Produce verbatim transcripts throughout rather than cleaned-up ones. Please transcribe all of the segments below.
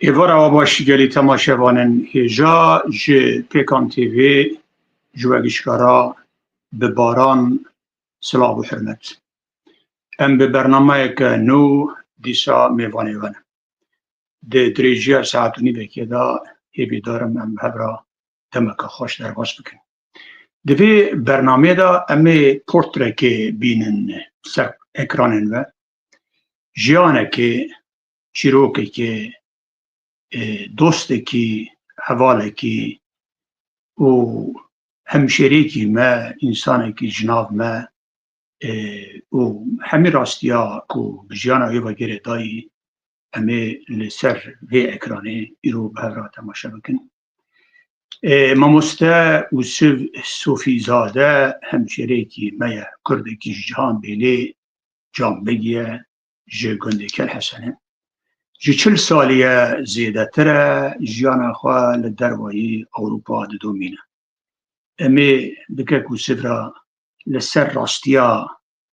Êvara we baş gelî temaşevanên hêja ji Pêkan T V, ji we gişkara bi baran silav û hurmet. Em bi bernameyeke nû dîsa mêvanê we ne. Di dirêjiya saet û nîvekê de hêvîdar im em bi hev re demeke xweş derbas bikin. Di vê bernameyê de em ê portrekê bînin ser ekranên we. Jiyanekê, çîrokekê, e, dostekî, hevalekî û hemşêrêkî me, însanekî ji nav me, e, û hemî rastiya ku bi jiyana wê ve girêdayî, em ê li ser vê ekranê îro bi hev re temaşe bikin. E, mamoste Ûsiv Sofîzade hemşêrêkî me ye, kurdekî ji Cihanbêlê, Canbegî ye, ji gundê Kelhesen e. Ji çil salî ye zêdetir e jiyana xwe li dervayî Ewropa didomîne. Em ê bi kek Ûsiv re li ser rastiya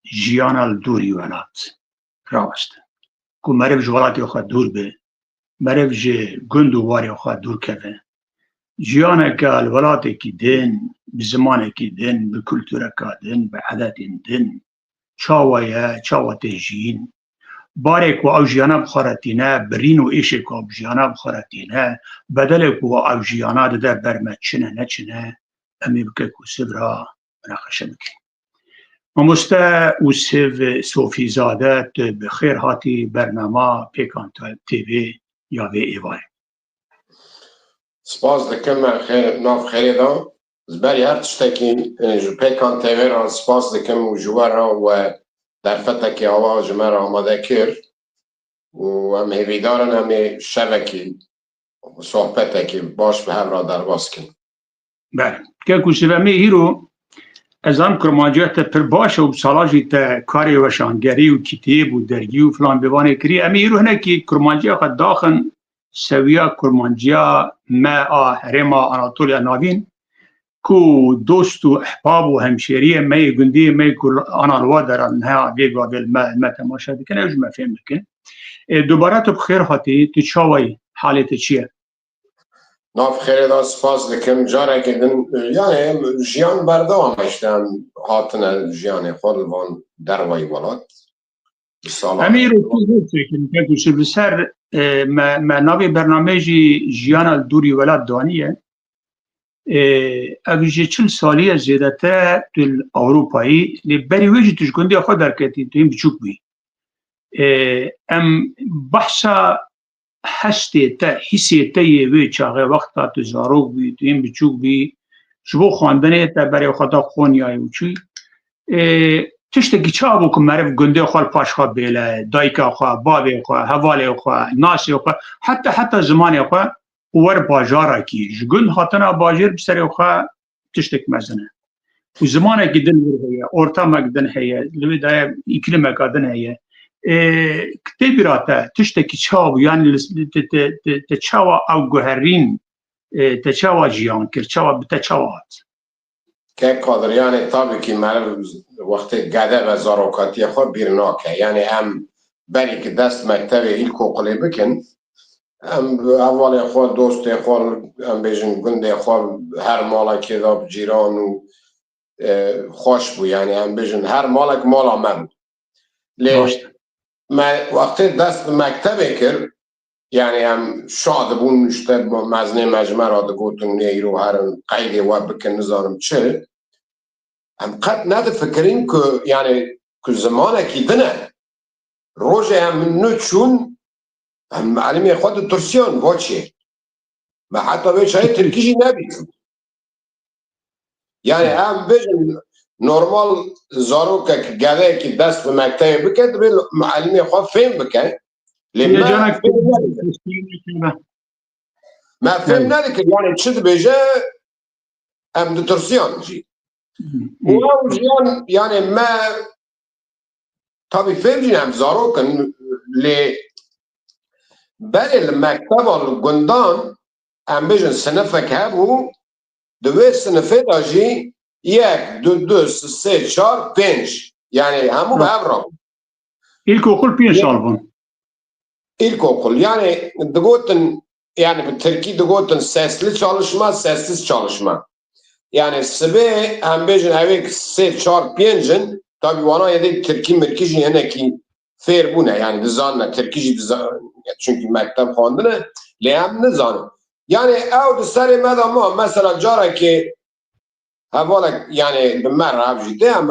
jiyana li dûrî welat rawestin. Ku meriv ji welatê xwe dûr be, meriv ji gund û warê xwe dûr keve. Jiyaneke li welatekî din, bi zimanekî din, bi kultureka din, bi edetên din, çawa ye, çawa tê jiyîn? Barê ku ew jiyana bi xwe re tîne, birîn û êşê ku ew jiyana bi xwe re tîne, bedelê ku ew jiyana dide ber me çi ne, ne çi ne, em ê bi kek Ûsiv re minaqeşe bikin. Mamoste Ûsiv Sofîzade, tu bi xêr hatî bernama Pêkan T V ya vê êvarê. Spas dikim, me xêr, nav xêrê de. Ji berî her tiştekî, e, ji Pêkan T V re spas dikim û ji we re we derfetekê awa ji me re amade kir. Û em hêvîdar in em ê şevekî, sohbetekî baş bi hev re derbas kin. Belê. Kek Ûsiv, em ê îro, ez zanim kurmanciya te pir baş e û bi sala jî te karê weşangerî û kitêb û dergî û filan bêvanê kirî. Em ê îro hinekî kurmanciya xwe daxin sewiya kurmanciya me a herêma Anatoliya Navîn, ku dost û ehbab û hemşêriyê me yê gundiyê me yê ku ana li we deran niha vê gavê li me, me temaşe dikin, ew ji me fêm bikin. Ê, dubare tu bi xêr hatî, tu çawa yî, halê te çi ye? Nav xêrê de spas dikim. Carekê din, yani, em jiyan berdewam e, işte, em hatine jiyanê xwe li van dervayî welat. Bi sala Em ê îro tu zor çêkin, kek Ûsiv, li ser, e, me, me navê bernameyê jî jiyana li dûrî welat daniye. E, ev ji çil salî ye zêdetir tu li Ewropayî, lê berî wê jî tu ji gundê xwe derketî, tu hîn biçûk bûyî. E, em behsa hestê te, hîsê te yê wê çaxê, wexta tu zarok bûyî, tu hîn biçûk bûyî, ji bo xwendinê te berê xwe da Qonyayê û çûyî. Ê, tiştekî çawa bû ku meriv gundê xwe li paş xwe bêle, dayika xwe, bavê xwe, hevalê xwe, nasê xwe, heta, heta zimanê xwe û wer bajarekî, ji gund hatina bajêr bi serê xwe tiştek mezin e. Û zimanekî din wir heye, ortamek din heye, li wê daye îklimeka din heye. Ê, tê bîra te tiştekî çawa bû? Yanî li, te, te, te, te çawa ew guherîn, ê, te çawa jiyan kir, çawa bi te çawa hat? Kek Qadir, yanî tabî kî meriv wextê gede ve zarokatiya xwe bîr nake. Yanî em berî ki dest mektevê îlkokulê bikin, em bi hevalê xwe, dostê xwe, em bêjin gundê xwe, her malekê de bi cîran û, e, xweş bû. Yanî em bêjin her malek mala me bû. Lê Rast. me wextê dest bi mektevê kir, yanî em şa dibûn, işte, mezinê me ji me re digotin, "Nê îro herin qeydê we bikin, nizanim çi." Em qet nedifikirîn ku, yanî, ku zimanekî din e. Rojê em nû çûn, em mielimê xwe ditirsiyan, va çi? Me heta vê çayê tirkî jî nebîst. Yani em bêjin normal zarokek, gedeyekî dest bi mektebê bike, divê mielimê xwe fêm bike. Lê me Hêcanek fêm nedike. Me fêm Eyvallah. nedike. Yani çi dibêje, em ditirsiyan jî. Hı, Û hı. ew jiyan, yani me Tabî fêm jî em zarok in, lê berê li mekteba li gundan, em bêjin sinifek hebû, di wê sinifê de jî yek, du, du, sê, çar, pênc, yanî hemû bi hev re bûn. Îlkokul pênc sal bûn. ilkokul. Yani digotin, yani bi tirkî digotin sesli çalışma, sessiz çalışma. Yani sibê em bêjin evê sê, çar, pênc in, tabi wana yedê tirkî mirkî jî hinekî fêr bûne, yani dizanine, tirkî jî dizan-, çünkü mekteb xwendine, lê em nizanin. Yani ew di serê me de ma, mesela carekê hevalek, yani bi me re ev jî tê, em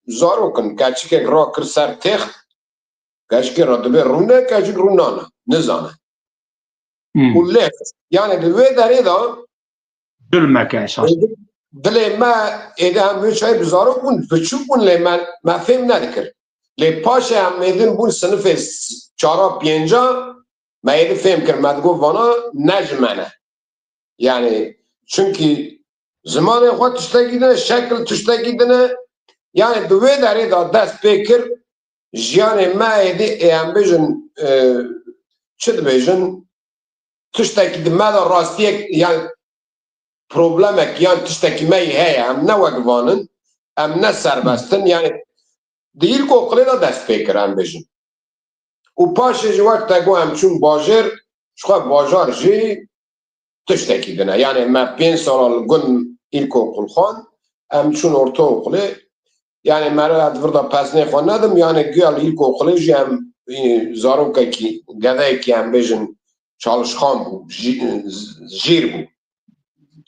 zarok in, keçikek rakir ser têx, keçikê re dibê rûne, keçik rûnane, nizane. Hmm. Û lê, yani di wê derê de zulmeke esas. Dilê me êdî em wê çayê bi zarok bûn, biçûk bûn, lê me, me fêm nedikir. Lê paşê em êdin bûn sinifê s-, çara, pênca, me êdî fêm kir, me digot vana ne ji me ne. Yani çünkü zimanê xwe tiştekî din e, şekil tiştekî din e. Yani di wê derê de dest pê kir, jiyanê me êdî ê em bêjin, e, çi dibêjin, tiştekî di me de rastiyek, yan problemek, yan tiştekî me yê heye, em ne wek van in, em ne serbest in, yani di îlkokulê de dest pê kir, em bêjin. Û paşê jî wek te got, em çûn bajêr, ji xwe bajar jî tiştekî din e. Yani me pênc sala li gund îlkokul xwend, em çûn ortaokulê. Yani me re ez vir de pesnê xwe nedim, yani guya li îlkokulê jî em, e, zarokekî, gedeyekî em bêjin çalışkan bû, jî-, jîr bû.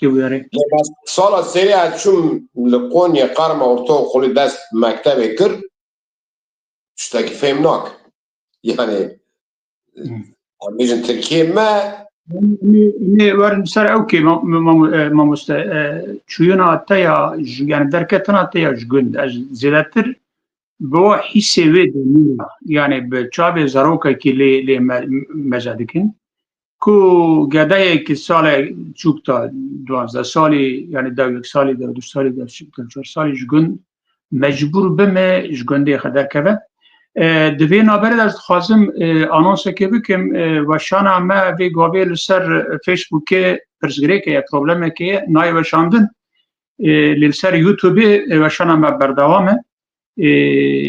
Lê bes sala sêrê ez çûm li Konya, Karma ortaokulê dest mektebê kir. Tiştekî fêm nakin. Yani, Hmm. em bêjin Tirkiyê me. Nê, nê werin ser ew kê, ma-, ma-, ma-, e, mamoste, e, çûyina te ya, ji, yani derketina te ya ji gund. Ez zêdetir bi wa hîsê wê demî re, yani bi çavê zarokekî lê, lê me-, meze dikin. Ku gedeyekî salê çûk de, duwazdeh salî, yani dew yek salî de, du salî de, çar salî ji gund mecbûr bime ji gundê xwe derkeve. E, di vê navberê de ez dixwazim, e, anonsekê bikim, e, weşana me vê gavê li ser Facebookê pirsgirêk heye, problemekê ye, nayê weşandin. E, lê li ser YouTubeê, e, weşana me berdewam e. E,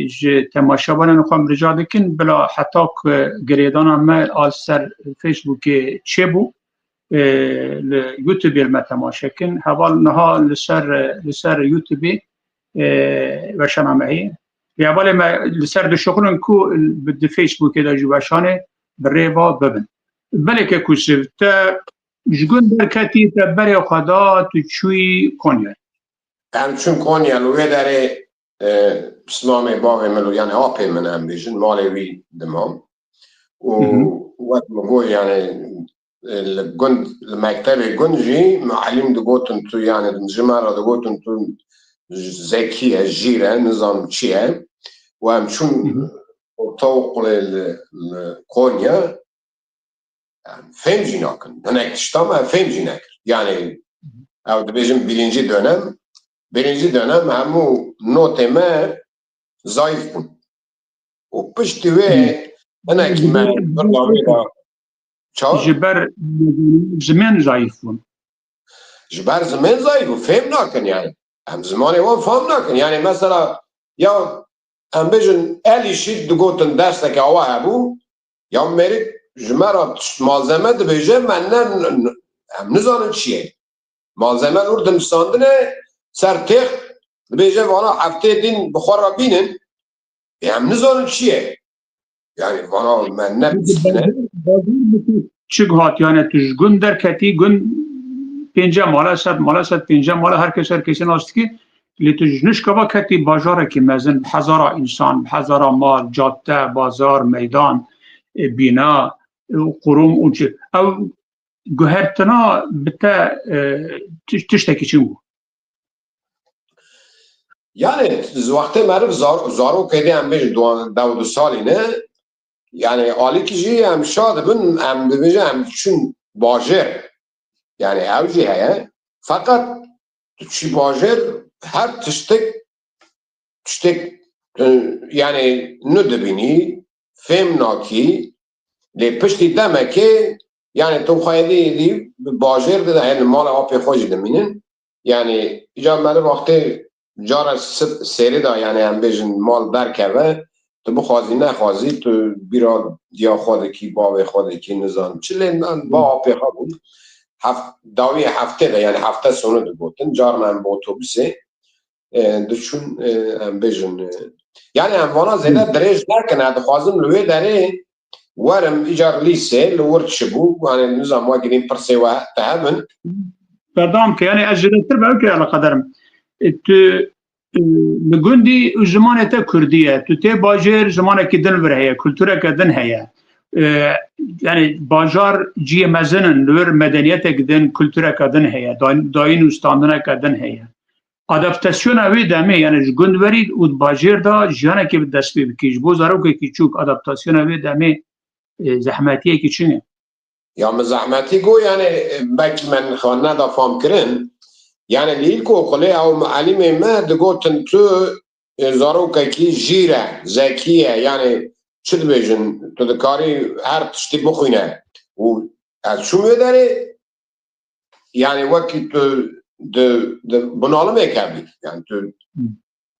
ji temaşevanên xwe em rica dikin, bila heta ku girêdana me a li ser Facebookê çêbû, e, li YouTubeê li me temaşe kin. Heval niha li ser, li ser YouTubeê, e, weşana me heye. Lê hevalê me li ser dişuxulin ku bi, di Facebookê de jî weşanê bi rê ve bibin. Belê ke Kusîv, te ji gund derketî, te berê xwe da, tu çûyî Konya. Em çûn Konya, li wê derê, e, pismamê bavê min û, yani apê min em bêjin, malê wî dimam. Û Mhm. wek min got, yani, e, li gund, li mektebê gund jî mualîm digotin tu, yani ji me re digotin tu zekî ye, jîr e, nizam çi ye. Û em çûn Mhm. ortaokulê li, li Konya, em fêm jî nakin. Hinek tişta me fêm jî nekir. Yani, ew dibêjin birinci dönem, birinci dönem hemû notê me zayıf bûn. Û piştî wê Hmm. hinekî me Ji ber, bir davê de çawa? Ji ber zimên zayıf bûn. Ji ber zimên zayıf bûn, fêm nakin yani. Em zimanê wan fam nakin. Yani mesela ya em bêjin Elîşî digotin derseke awa hebû, ya mêrik ji me re tişt malzeme dibêje, me ne, ne, em nizanin çi ye. Malzeme li wir dinivîsandine ser têx, dibêje vana heftê din bi xwe re bînin. Ê, em nizanin çi ye. Yani vana me ne bîstine. Çi hat, yani tu ji gund derketî, gund pênce mala, sed mala, sed pênce mala, her kes her kesê nas dikî. Lê tu ji nişka ve ketî bajarekî mezin, bi hezara însan, bi hezara mal, cadde, bazar, meydan, e, bîna, e, qurum û çi. Ew guhertina bi te, e, tiş-, tiştekî çi bû? Yani, wextê meriv zar-, zarok êdî em bêjin duwan-, dew du salî ne, yani, alîkî jî em şa dibin, em dibêjin, em diçûn bajêr. Yani, ew jî heye. Feqet tu çî bajêr, her tiştek, tiştek, e, yani, nû dibînî, fêm nakî, lê piştî demekê, yani, tu xwe êdî, êdî bi bajêr de, yani, mala apê xwe jî dimînin. Yani, îcar meriv wextê cara sib-, sêrê de, yani, em bêjin mal derkeve, Tu bixwazî nexwazî, tu bîra diya xwe dikî, bavê xwe dikî, nizan çi, lê me ba apê xwe bûn. Heft-, dawiyê heftê de, yani hefte sonu digotin, carna em bi otobusê, e, diçûn, e, em bêjin, e, yani em vana zêde dirêj nekin, ez dixwazim li wê derê werim, îcar lîsê, li wir çibû, yani nizam we girîn pirsê we te hebin. Berdewam ke, yani ez jêdetir be ew ke eleqedar im. E, tu, e, li gundî û zimanê te kurdî ye. Tu tê bajêr, zimanekî din vir heye, kultureke din heye. E, yani bajar cihê mezin in, li wir medeniyetek din, kultureke din heye, day-, dayîn û standineke din heye. Adaptasyona wê demê, yani ji gund werî û di bajêr de jiyanekê bi dest pê bikî. Ji bo zarokekî çûk adaptasyona wê demê, e, zehmetiyekî çi ne? Ya min zehmetî got, yani, e, belkî me xwe neda fam kirin. Yani li îlkokulê ew muelimê me digotin tu, e, zarokekî jîr e, zekî ye, yani çi dibêjin, tu dikarî her tiştî bixwîne. Û ez çûm wê derê, yani wekî tu di, di bunalimê hebî. Yani tu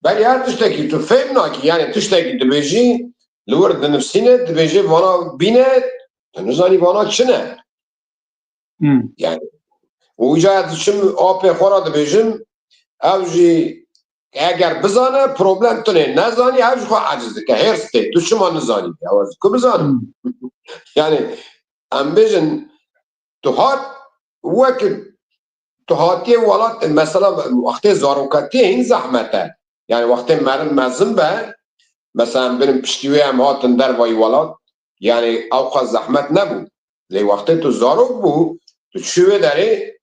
berî her tiştekî tu fêm nakî. Yani tiştekî dibêjî, li wir dinivsîne, dibêjê vana bîne, tu nizanî vana çi ne. Hmm. Yani û îca ez diçim apê xwe re dibêjim, ew jî eger bizane problem tune, nezanî ev ji xwe aciz dike, hêrs tê, tu çima nizanî? Ew ez ku bizanim. Hmm. Yani em bêjin, tu hat wek tu hatiye welat, mesela wextê zarokatiyê hîn zehmet e. Yani wextê meriv mezin be, mesela em birin piştî wê em hatin dervayî welat, yani ew qas zehmet nebû. Lê wextê tu zarok bû, tu çû wê derê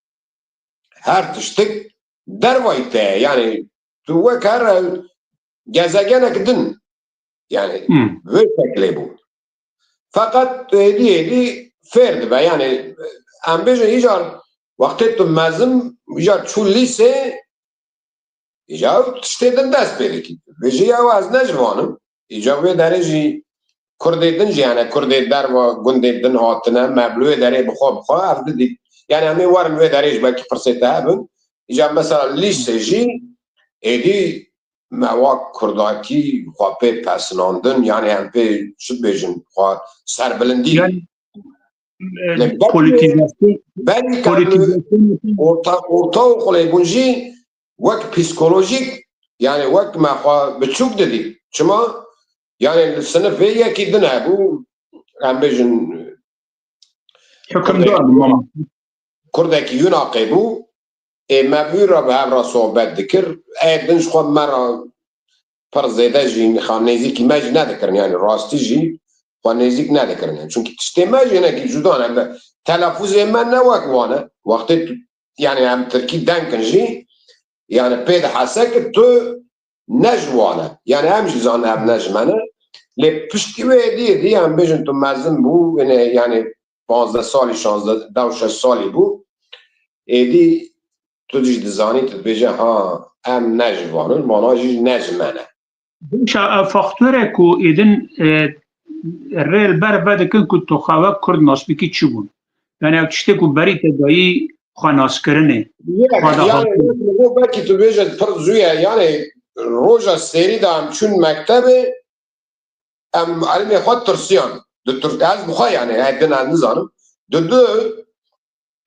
her tiştik dervayî te ye. Yani tu wek her gezegenek din. Yani Hmm. vê şeklê bû. Feqet êdî êdî fêr dibe. Yani em bêjin îcar wextê tu mezin, îcar çû lîsê, îcar tiştê din dest pê dikî. Vê jî ya ez ne ji van im. Îcar wê derê jî Kurdê din jî, yani Kurdê derva gundê din hatine, me bi wê derê bi xwe bi xwe ev didît. Yani em ê werin wê derê jî belkî pirsê te hebin. Îcar mesela lîsê jî êdî me wa kurdakî xwe pê pesinandin, yani em pê çi dibêjin, xwe serbilindî. Yani, e, Lê belkî politizasyon, belkî politizasyon orta, ortaokulê bûn jî wek psîkolojîk, yani wek me xwe biçûk didî. Çima? Yani li sinifê yekî din hebû, em bêjin, hukimdar bû, mama. Kurdekî Yunaqê bû. Ê me bi wî re bi hev re sohbet dikir. Ê din ji xwe me re pir zêde jî, nêzîkî me jî nedikirin, yani rastî jî xwe nêzîk nedikirin. Yani çunkî tiştê me jî hinekî cuda ne. Me, telafuzê me ne wek wan e. Wextê tu, yani em tirkî deng kin jî, yani pê dihese ki tu ne ji wan e. Yani em jî zanin ev ne ji me ne. Lê piştî wê dî, dî em bêjin tu mezin bû, yani, yani panzdeh salî, şazdeh, deh û şeş salî bû. Êdî tu jî dizanî, tu dibêje, ha, em ne ji van in, vana jî ne ji me ne. Baş e, ev faktorek ku êdin, e, rê li ber vedikin ku tu xwe wek Kurd nas bikî çi bûn? Yani ev tiştê ku berî te dayî xwe naskirinê. Yani, Xwe de yani, hatî. Belkî tu bêje pir zû ye, yani roja sêrî de em çûn mektebê, em elimê xwe tirsiyan. Di tir-, ez bi xwe yani, ez din ez nizanim. Di du,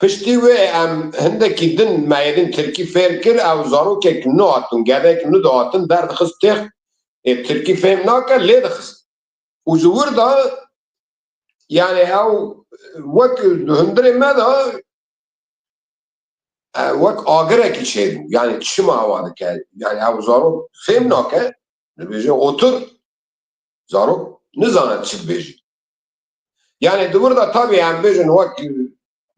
piştî wê em hindekî din me êdin tirkî fêr kir, ew zarokek nû hatin, gedek nû dihatin, derdixist têx, ê tirkî fêm nake, lê dixist. Û ji wir de, yani ew wek hundirê me de, e, wek agirekî çêbû. Yani çima ewa dike? Yani ew zarok fêm nake, dibêje otur, zarok nizane çi dibêjî. Yani di wir de tabî em bêjin wek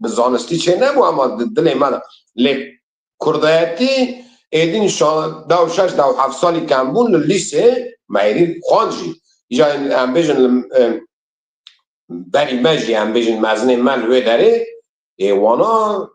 bi zanistî çê nebû, ama di dilê me de. Lê kurdayetî êdîn şa-, deh û şeş, deh û heft salî ke em bûn li lîsê, me êdî xwend jî. Îca em bêjin li, e, berî me jî, em bêjin mezinên me li wê derê, ê, wana,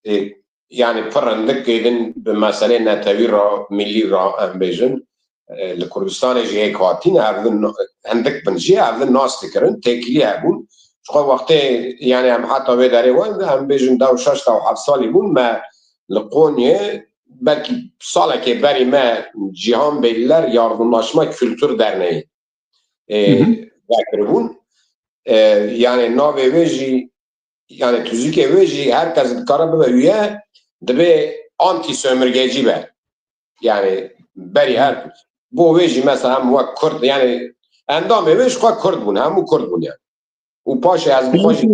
ê, yani pir hindik êdin bi meselê netewî re, milî re, em bêjin, e, li Kurdistanê jî yek hatîn, ev din hindik bin jî, ev din nas dikirin, têkilî hebûn. Ji xwe wextê, yani em heta wê derê wan, em bêjin deh û şeş, deh û heft salî bûn, me li Qonyê, belkî salekê berî me Cihan Beyliler Yardımlaşma Kültür Derneği. e, Hı hı. vekiribûn. E, yani navê wê jî, yani tuzîkê wê jî her kes dikare bibe üye, dibê anti-sömürgecî be. Yani berî her, bo wê jî mesela hem wek Kurd, yani endamê wê ji xwe Kurd bûn, hemû Kurd bûn yani. Û paşê ez bi xwe jî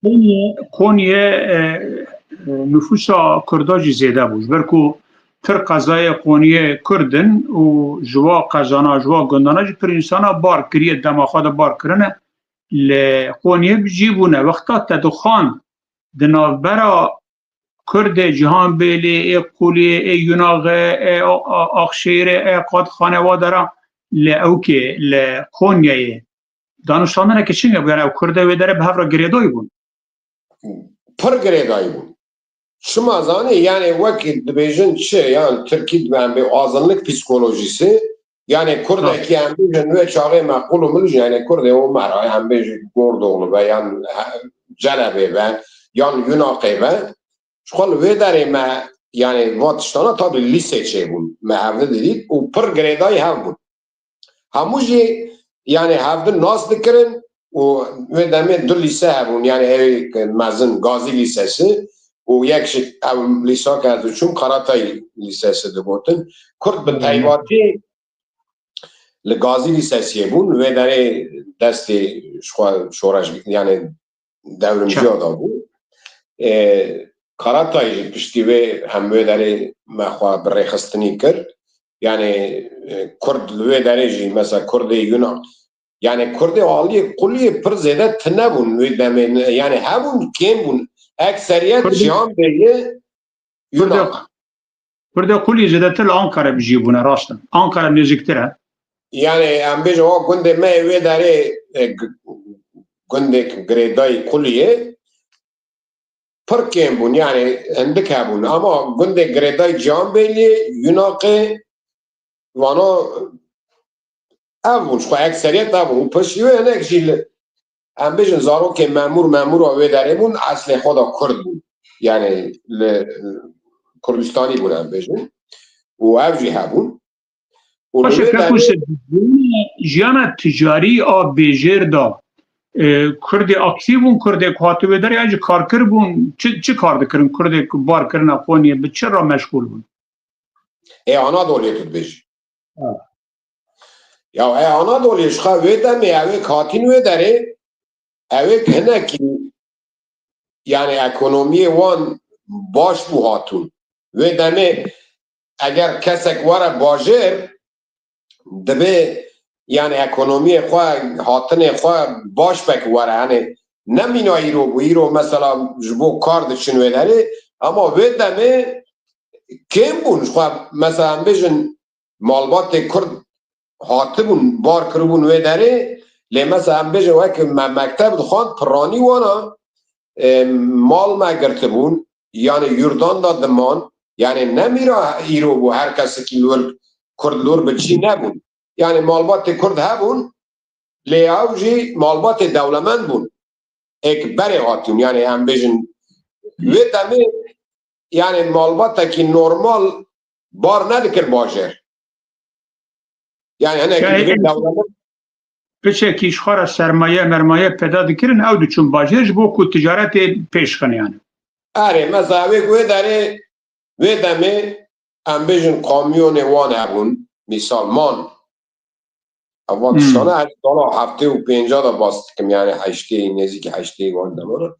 Qonyê, Qonyê, e, e, nüfusa Kurda jî zêde bû. Ji ber ku pir qezayê Qonyê Kurd in û ji wa qezana, ji wa gundana jî pir însana bar kiriye, dema xwe de bar kirine. Li Qonyê bi cî bûne. Wexta te dixwand di navbera Kurdê Cihanbêlê, ê Quliyê, ê Yunaxê, ê A-, A-, Axşêrê, ê Qadxanê, wa dera li ewkê, li Qonyeyê. Danûstandineke çi nebû, yani ew Kurdê wê derê bi hev re girêdayî bûn. Pir girêdayî bûn. Çima zanî? Yani wek dibêjin çi? Yani Tirkî dibe em bê azınlık psikolojisi. Yani Kurdekî em bêjin wê çaxê me qul û mil jî, yani Kurdê o me re, em bêjin Gordoğlu be, yan he-, Celebê be, yan Yunaqê be. Ji xwe li wê derê me, yani va tiştana tabi lîse çêbûn. Me hevdi didît û pir girêdayî hev bûn. Hemû jî, yani hevdi nas dikirin û wê demê du lîse hebûn, yani ew mezin Gazî Lîsesi û yek jî ew lîsa ke ez diçûm Karatay Lîsesi digotin. Kurd bi Hı hı. taybetî li Gazî Lîsesiyê bûn, wê derê destê ji xwe şoreş, yani dewrimciya da bû. E, Karatay jî piştî wê hem wê derê me xwe bi rêxistinî kir. Yani, e, Kurd li wê derê jî, mesela Kurdê Yunan, yani Kurdê aliyê quliyê pir zêde tune bûn wê demê, yani hebûn kêm bûn. Ekseriyet Kurdê, Cihan Beyê Kurdê, Yunan. Kurdê qulî zêdetir li Ankara bi cî bûne, rast e. Ankara nêzîktir e. Yani em bêjin o gundê me yê wê derê, e, g-, gundê girêdayî quliyê pir kêm bûn, yani hindik hebûn. Ama gundê girêdayî Cihanbêliyê, Yunaqê, vana ev bûn, ji xwe ekseriyet ev bûn. Û piştî wê hinek jî li, em bêjin zarokê memûr, memûra wê derê bûn, eslê xwe de Kurd bûn. Yani li Kurdistanî bûn, em bêjin. Û ev jî hebûn. Û li Paşê wê Kekû derê Sed, jiyana, jiyana ticarî a bêjêr de, e, Kurdê aktîf bûn, Kurdê ku hatiye wê derê, ya jî karkir bûn, çi, çi kar dikirin? Kurdê ku bar kirine Qonyê, bi çi re meşxûl bûn? Ê Anadolê tu dibêjî. Ha. Ya ê Anadolê ji xwe wê demê ew ê hatîn wê derê, ew ê hinekî, yani ekonomiyê wan baş bû hatûn. Wê demê eger kesek were bajêr, dibê yani ekonomiyê xwe, hatinê xwe baş bek were. Yani ne mîna îro bû. Îro mesela ji bo kar diçin wê derê, ama wê demê kêm bûn. Ji xwe mesela em bêjin malbatê Kurd hatibûn, bar kiribûn wê derê, lê mesela em bêjin wek me mekteb dixwand, piranî wana, e, mal me girtibûn, yani yurdan da diman, yani ne mîra îro bû, her kesekî li wir Kurd li wir bi çî nebûn. Yani malbatê Kurd hebûn, lê ew jî malbatê dewlemend bûn. Êk berê hatîn, yani em bêjin, wê demê, yani malbatekî normal bar nedikir bajêr. Yani hinek Yani dibê en dewlemend piçekî ji xwe re sermaye, mermaye peyda dikirin, ew diçûn bajêr ji bo ku ticaretê pêş xin yani. Erê, mesela wê, wê derê, wê demê em bêjin kamyonê wan hebûn, mîsal man. Ev Hmm. tiştana ez sala heftê û pênca de bas dikim, yani heştê, nêzîkî heştê wan demana.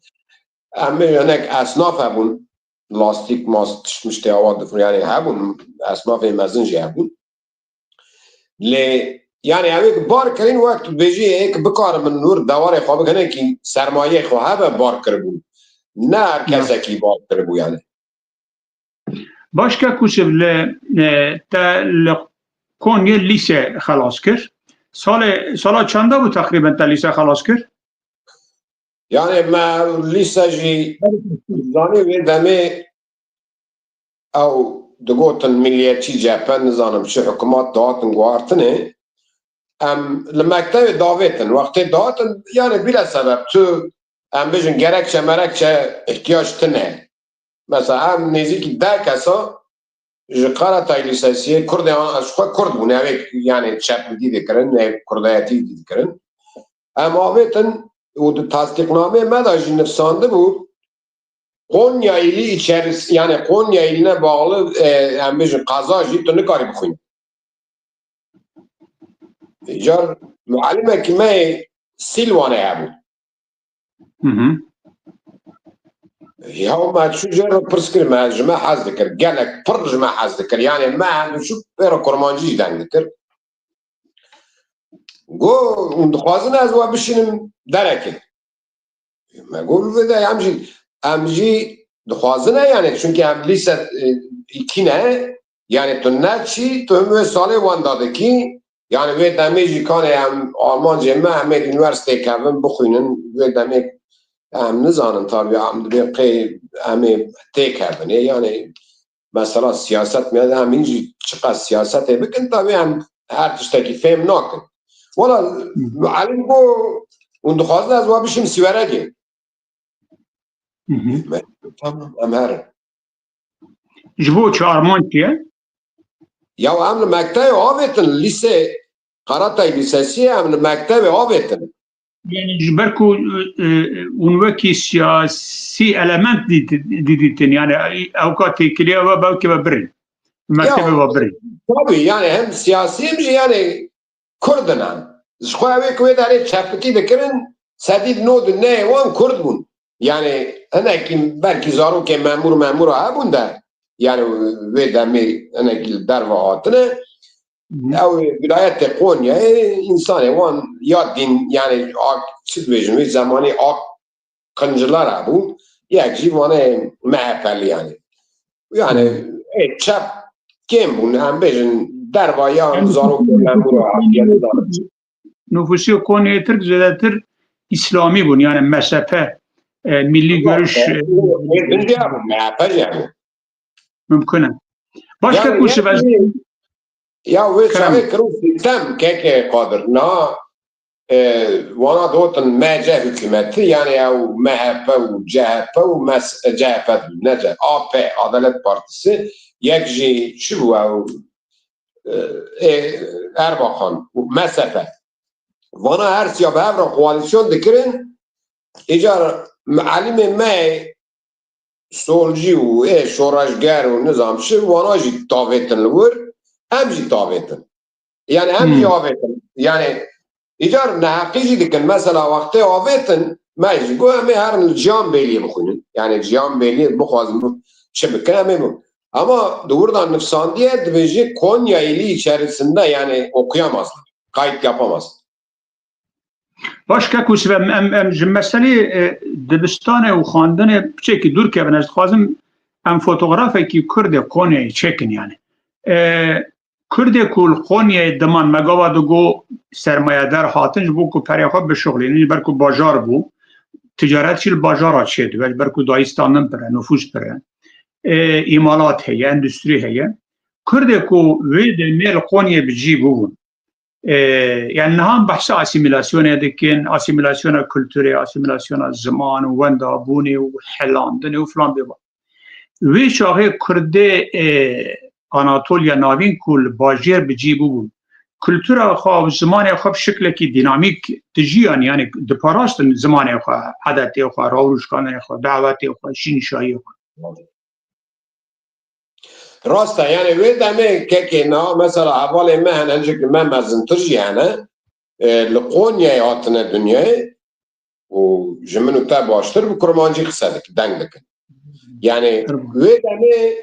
Em bêjin hinek esnaf hebûn, lastîk, mas, tişt miştê awa difir, yani hebûn, esnafê mezin jî hebûn. Lê, yani, ew ê bar kirin, wek tu dibêjî, ê bikarin min nur dewarê xwe bikin, hinekî sermayeyê xwe hebe bar kiribûn. Ne her kesekî bar kiribû, yani. Baş Kekû Sed, li, e, te li Konyê lîse xelas kir. Salê, sala çanda bû teqrîben te lîse xelas kir? Yani me lîse jî zanî wê demê ew digotin miliyetçî cephe, nizanim çi hikûmat dihatin guhartinê. Em li mektebê davêtin. Wextê dihatin, yani bîle sebeb tu, em bêjin gerekçe merekçe ihtiyac tine. Mesela em nêzîkî deh kesa ji Karatay Lîsesiyê Kurdê an, ji xwe Kurd bûn, ew ê, yanî çepgîtî dikirin, ew kurdayetî dikirin. Em avêtin û di tasdîqnameyê me de jî nivsandibû, Konya ili içeris-, yani Konya iline bağlı, e, em bêjin qeza jî tu nikarî bixwînî. Îcar muallimekî me yê Silwanê hebû. Hı hı. Ya me çû jê re pirs kir, me ji me hez dikir. Gelek pir ji me hez dikir. Yani me hem çû pê re kurmancî jî deng dikir. Got, hûn dixwazin ez we bişînim derekê? Me got, vê de em jî, em jî dixwazin e, yani, çunke em lîse, e, îkî ne, yani, tu neçî, tu him wê salê wenda dikî, yani, vê demê jî kanê em Almancê me, em ê di unîversîteyê kevin, bixwînin, vê demê em nizanin, tabii, em dibê qey em ê têkevin, ê, yani, mesela siyaset me de em hîn jî çiqas siyasetê bikin, tabii em her tiştekî fêm nakin. Wala muallim got, hûn dixwazin ez wa bişim Siweregê. Hı hı. Me, tamam, em herin. Ji bo çi armanc çi ye? Ya em li mektebê avêtin, lîse, Karatay Lîsesiyê em li mektebê avêtin. Yani ji ber ku, e, e, hûn wekî siyasî element dît-, didîtin, yani ewka têkiliya we belkî ve birîn. Mektebê ve birîn. Tabii, yani hem siyasî hem jî yani Kurd in em. Ji xwe ew ê ku wê derê çepikî dikirin, sedî nod û nehê wan Kurd bûn. Yani hinekî belkî zarokê memûr memûra hebûn de, yani wê demê hinekî li derve hatine. Hı hı. Ew ê vilayetê Konyayê însanê wan ya dîn, yani ak, çi dibêjin, wê zemanî ak qinciler hebû, yek jî vanê M H P'li yani. Yani, hı, ê çep kêm bûn, em bêjin derva ya zarokê memûra hatiye nizanim. Nufusê Konyayê Tirk zêdetir îslamî bûn, yani M S P, e, millî görüş, e, ê din jî hebû, M H P jî hebû. Mimkun e. Başka yani, ku yani, sibez- ya wê çaxê kiro sîstem, kekê Qadir. Na, e, wana digotin M C hikûmetî, yani ew M H P û C H P û mes-, C H P ne C, A P, Adalet Partisi, yek jî çi bû ew, e, e, Erbakan û M S P. Vana her siya bi hev re koalîsyon dikirin, îcar mialimê me solcî û ê şoreşger û nizam çi, wana jî tavêtin li wir, em jî tavêtin. Yani em jî, hmm, avêtin. Yani îcar neheqî jî dikin. Mesela wextê avêtin, me jî got em ê herin li Cihan Bêliyê bixwînin. Yani Cihan Bêliyê bixwazin çi bikin, em ê bû. Ama di wir de nivsandiye, dibêje Konya ili içerisinde yani okuyamazlar. Kayıt yapamaz. Baş, Keko Sibe, em, em, em ji meselê, e, dibistanê û xwendinê piçekî dûr kevin. Ez dixwazim em fotografekî Kurdê Konyayê çêkin, yani. E, Kurdê ku li Konyayê diman, me gava digo sermayedar hatin, ji bo ku perê xwe bişuxlînin, ji ber ku bajar bû, ticaret jî li bajara çêdibe, ji ber ku dayî standin pir e, nufûs pir e. E, îmalat heye, endûstrî heye. Kurdê ku wê demê li Konyayê bi cî bûbûn, e, yani niha em behsa asîmîlasyonê dikin, asîmîlasyona kulturê, asîmîlasyona ziman û wenda bûnê û helandinê û filan bêvan. Wê çaxê Kurdê, e, Anatoliya Navîn ku li bajêr bi cî bûbûn, kultura xwe û zimanê xwe bi şiklekî dînamîk dijiyan, yani diparastin zimanê xwe, edetê xwe, rawrûşkanê xwe, dawetê xwe, şînşahiyê xwe. Rast e, yani wê demê kekê niha mesela hevalê me hene, hincik li me mezintir jî hene, e, li Konyayê hatine dinyayê û ji min û te baştir bi kurmancî qise dikin, deng dikin. Yani wê demê,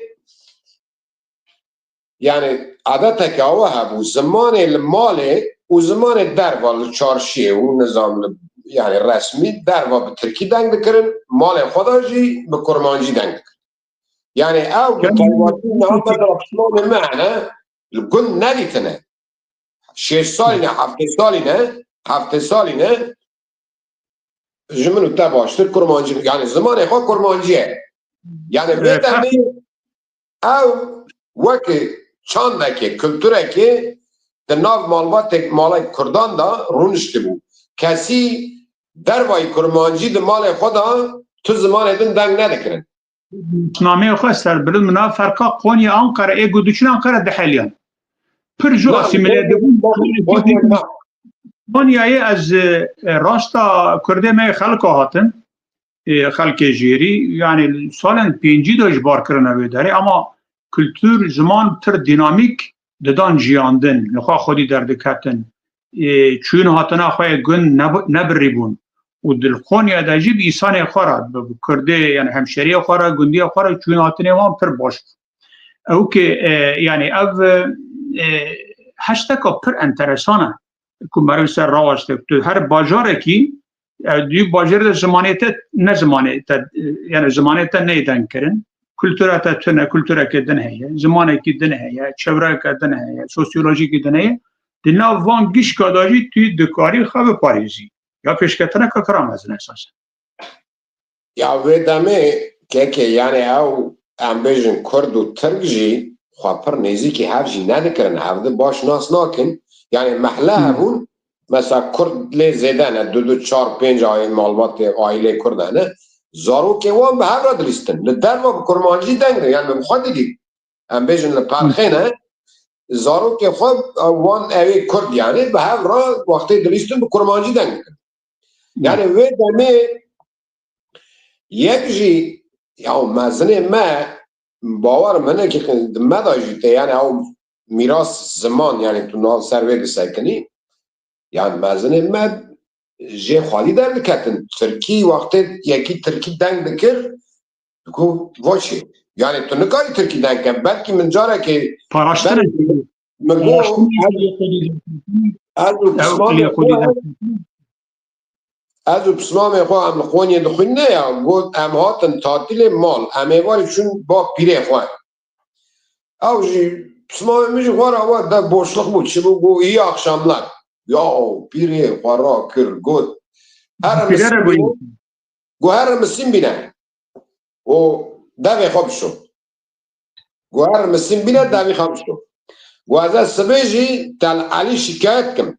yani adeteke awa hebû, zimanê li malê û zimanê derva li çarşiyê û nizam li, yani resmî derva bi tirkî deng dikirin, malê xwe de jî bi kurmancî deng dikirin. Yani ew bi taybetî niha mesela piçûkê me hene, li gund nedîtine. Şêst salî ne, heftê salî ne, heftê salî ne, ji min û te baştir kurmancî, yani zimanê xwe kurmancî ye. Yani vê, e, demê ew weke çandekê, kulturekê di nav malbatê, malek Kurdan de rûniştibû. Kesî dervayî kurmancî di malê xwe de tu zimanê din deng nedikirin. nameyê xwe serbilind, min a ferqa Konya Ankara, ê ku diçin Ankara diheliyan. Pir jû asîmîle dibûn. Konyayê ez, e, rasta Kurdê me xelka hatin, e, xelkê jêrî, yani salên pêncî de ji bar kirine wê derê, ama kultur, ziman pir dînamîk didan jiyandin, li xwe xwedî derdiketin. E, çûn hatina xwe yê gund neb-, nebirî bûn. Û di Konya de jî bi îsanê xwe re, bi, bi Kurdê, yani hemşeriyê xwe re, gundiyê xwe re çûn hatinê wan pir baş bû. Ew ki, e, yani ev, e, heşteka pir enteresan e ku meriv ser rawaşte. Tu her bajarekî, e, di bajarê de zimanê te ne zimanê te, e, yani zimanê te neyê deng kirin. Kultura te tune, kulturekê din heye, zimanekî din heye, çevreke din heye, sosyolojîkî din heye. Di nav van gişka de jî tu dikarî xwe biparêzî. Ya pêşketineka pira mezin e esasen. Ya vê demê kekê, yani ew, em bêjin, Kurd û Tirk jî xwe pir nêzîkî hev jî nedikirin, hev di baş nas nakin. Yani mehle Hmm. hebûn, mesela Kurd lê zêde ne, du, du, çar, pênc ay-, malbatê, aîlê Kurd hene. Zarokê wan bi hev re dilîstin. Li derva bi kurmancî deng de, yani bi xwe didît. Em bêjin li Perxê ne, zarokê xwe wan ewê Kurd yani bi hev re wextê dilîstin bi kurmancî deng dikin. Yani vê demê yek jî ya mezinê me, bawer min e ki di me de jî te yani ew mîras ziman yani tu nav ser vê disekinî. Yani mezinê me jê xwedî derdiketin. Tirkî wextê yekî tirkî deng dikir, digo, "Voçê." Yani tu nikarî tirkî deng ke. Belkî min carekê Paraştir e. Belkî min got, Paraştir e. ez û Ew pismamê xwe, ez û pismamê xwe em li Xonyê dixwîne ya. Got, "Em hatin tatîlê mal. Em ê warî çûn ba pîrê xwe." Ew jî pismamê min jî xwe re we de boşluk bû. Çi bû? Got, "İyi akşamlar." Ya pîrê xwe rakir, got, "Here Pîre re misîn bîne." Got, "Here misîn bîne." Û devê xwe bişo. Got, "Here misîn bîne, devê xwe bişo." Got, "Ez ê sibê jî Tel Elî şikayet kim."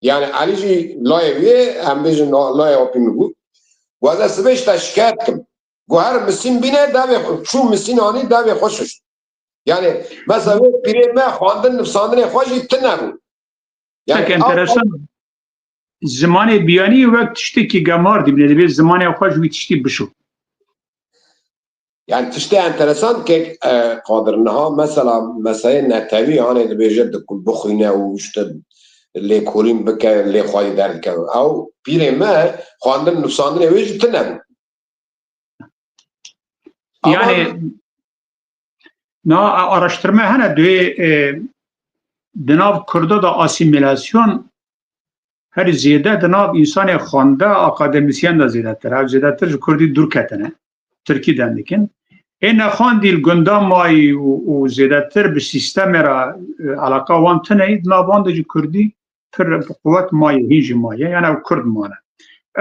Yani Elî jî layê wî ye, em bêjin la-, layê apî min bû. Got, "Ez ê sibê jî te şikayet kim." Got, "Here misîn bîne, devê xwe, çû misîn anî, devê xwe şişt." Yani mesela wê pîrê me xwendin nivsandinê xwe jî tune bû. Yani Pek enteresan. Zimanê biyanî wek tiştekî gemar dibîne, divê zimanê xwe ji wî tiştî bişo. Yani tiştê enteresan kek, e, Qadir, niha mesela meseyê netewî, hanê dibêje dikul bixwîne û işte lêkolîn bike, lê xwedî derdikeve. Ew pîrê me xwendin nivsandinê wê jî tune bû. Ama Yani, na araştirme hene duyê, e, di nav Kurda da asîmîlasyon herî zêde di nav însanê xwende, akademisyen de zêdetir. Ev zêdetir ji Kurdî dûr ketine. Tirkî deng dikin. Ê nexwendî li gunda mayî û, û zêdetir bi sîstemê re, e, eleqa wan tune ye, di nav wan de jî Kurdî pir bi quwet maye, hîn jî maye, yani ew Kurd mane.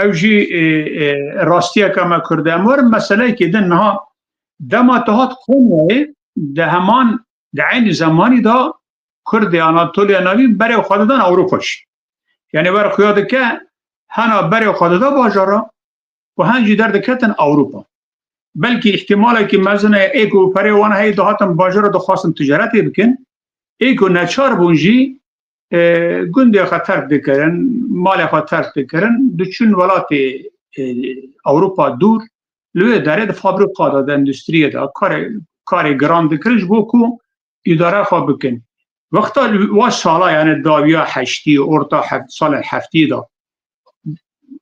Ew jî, e, e, rastiyeke me Kurd e. Em werin meseleyekê din niha dema tu hat Konyayê, di heman, di eynî zemanî de Kurdê Anatoliya Navîn berê xwe didan Ewropa jî. Yani wer xuya dike, hena berê xwe dida bajara û hen jî derdiketin Ewropa. Belkî îhtimalekî mezin e, ê ku perê wan heye dihatin bajara dixwastin ticaretê bikin, ê ku neçar bûn jî, e, gundê xwe terk dikirin, malê xwe terk dikirin, diçûn welatê, e, Ewropa dûr, li wê derê di fabrîka de, di endustriyê de karê, karê giran dikirin ji bo ku îdare xwe bikin. Wexta li wa sala, yani dawiya heştî, orta heft-, salên heftî de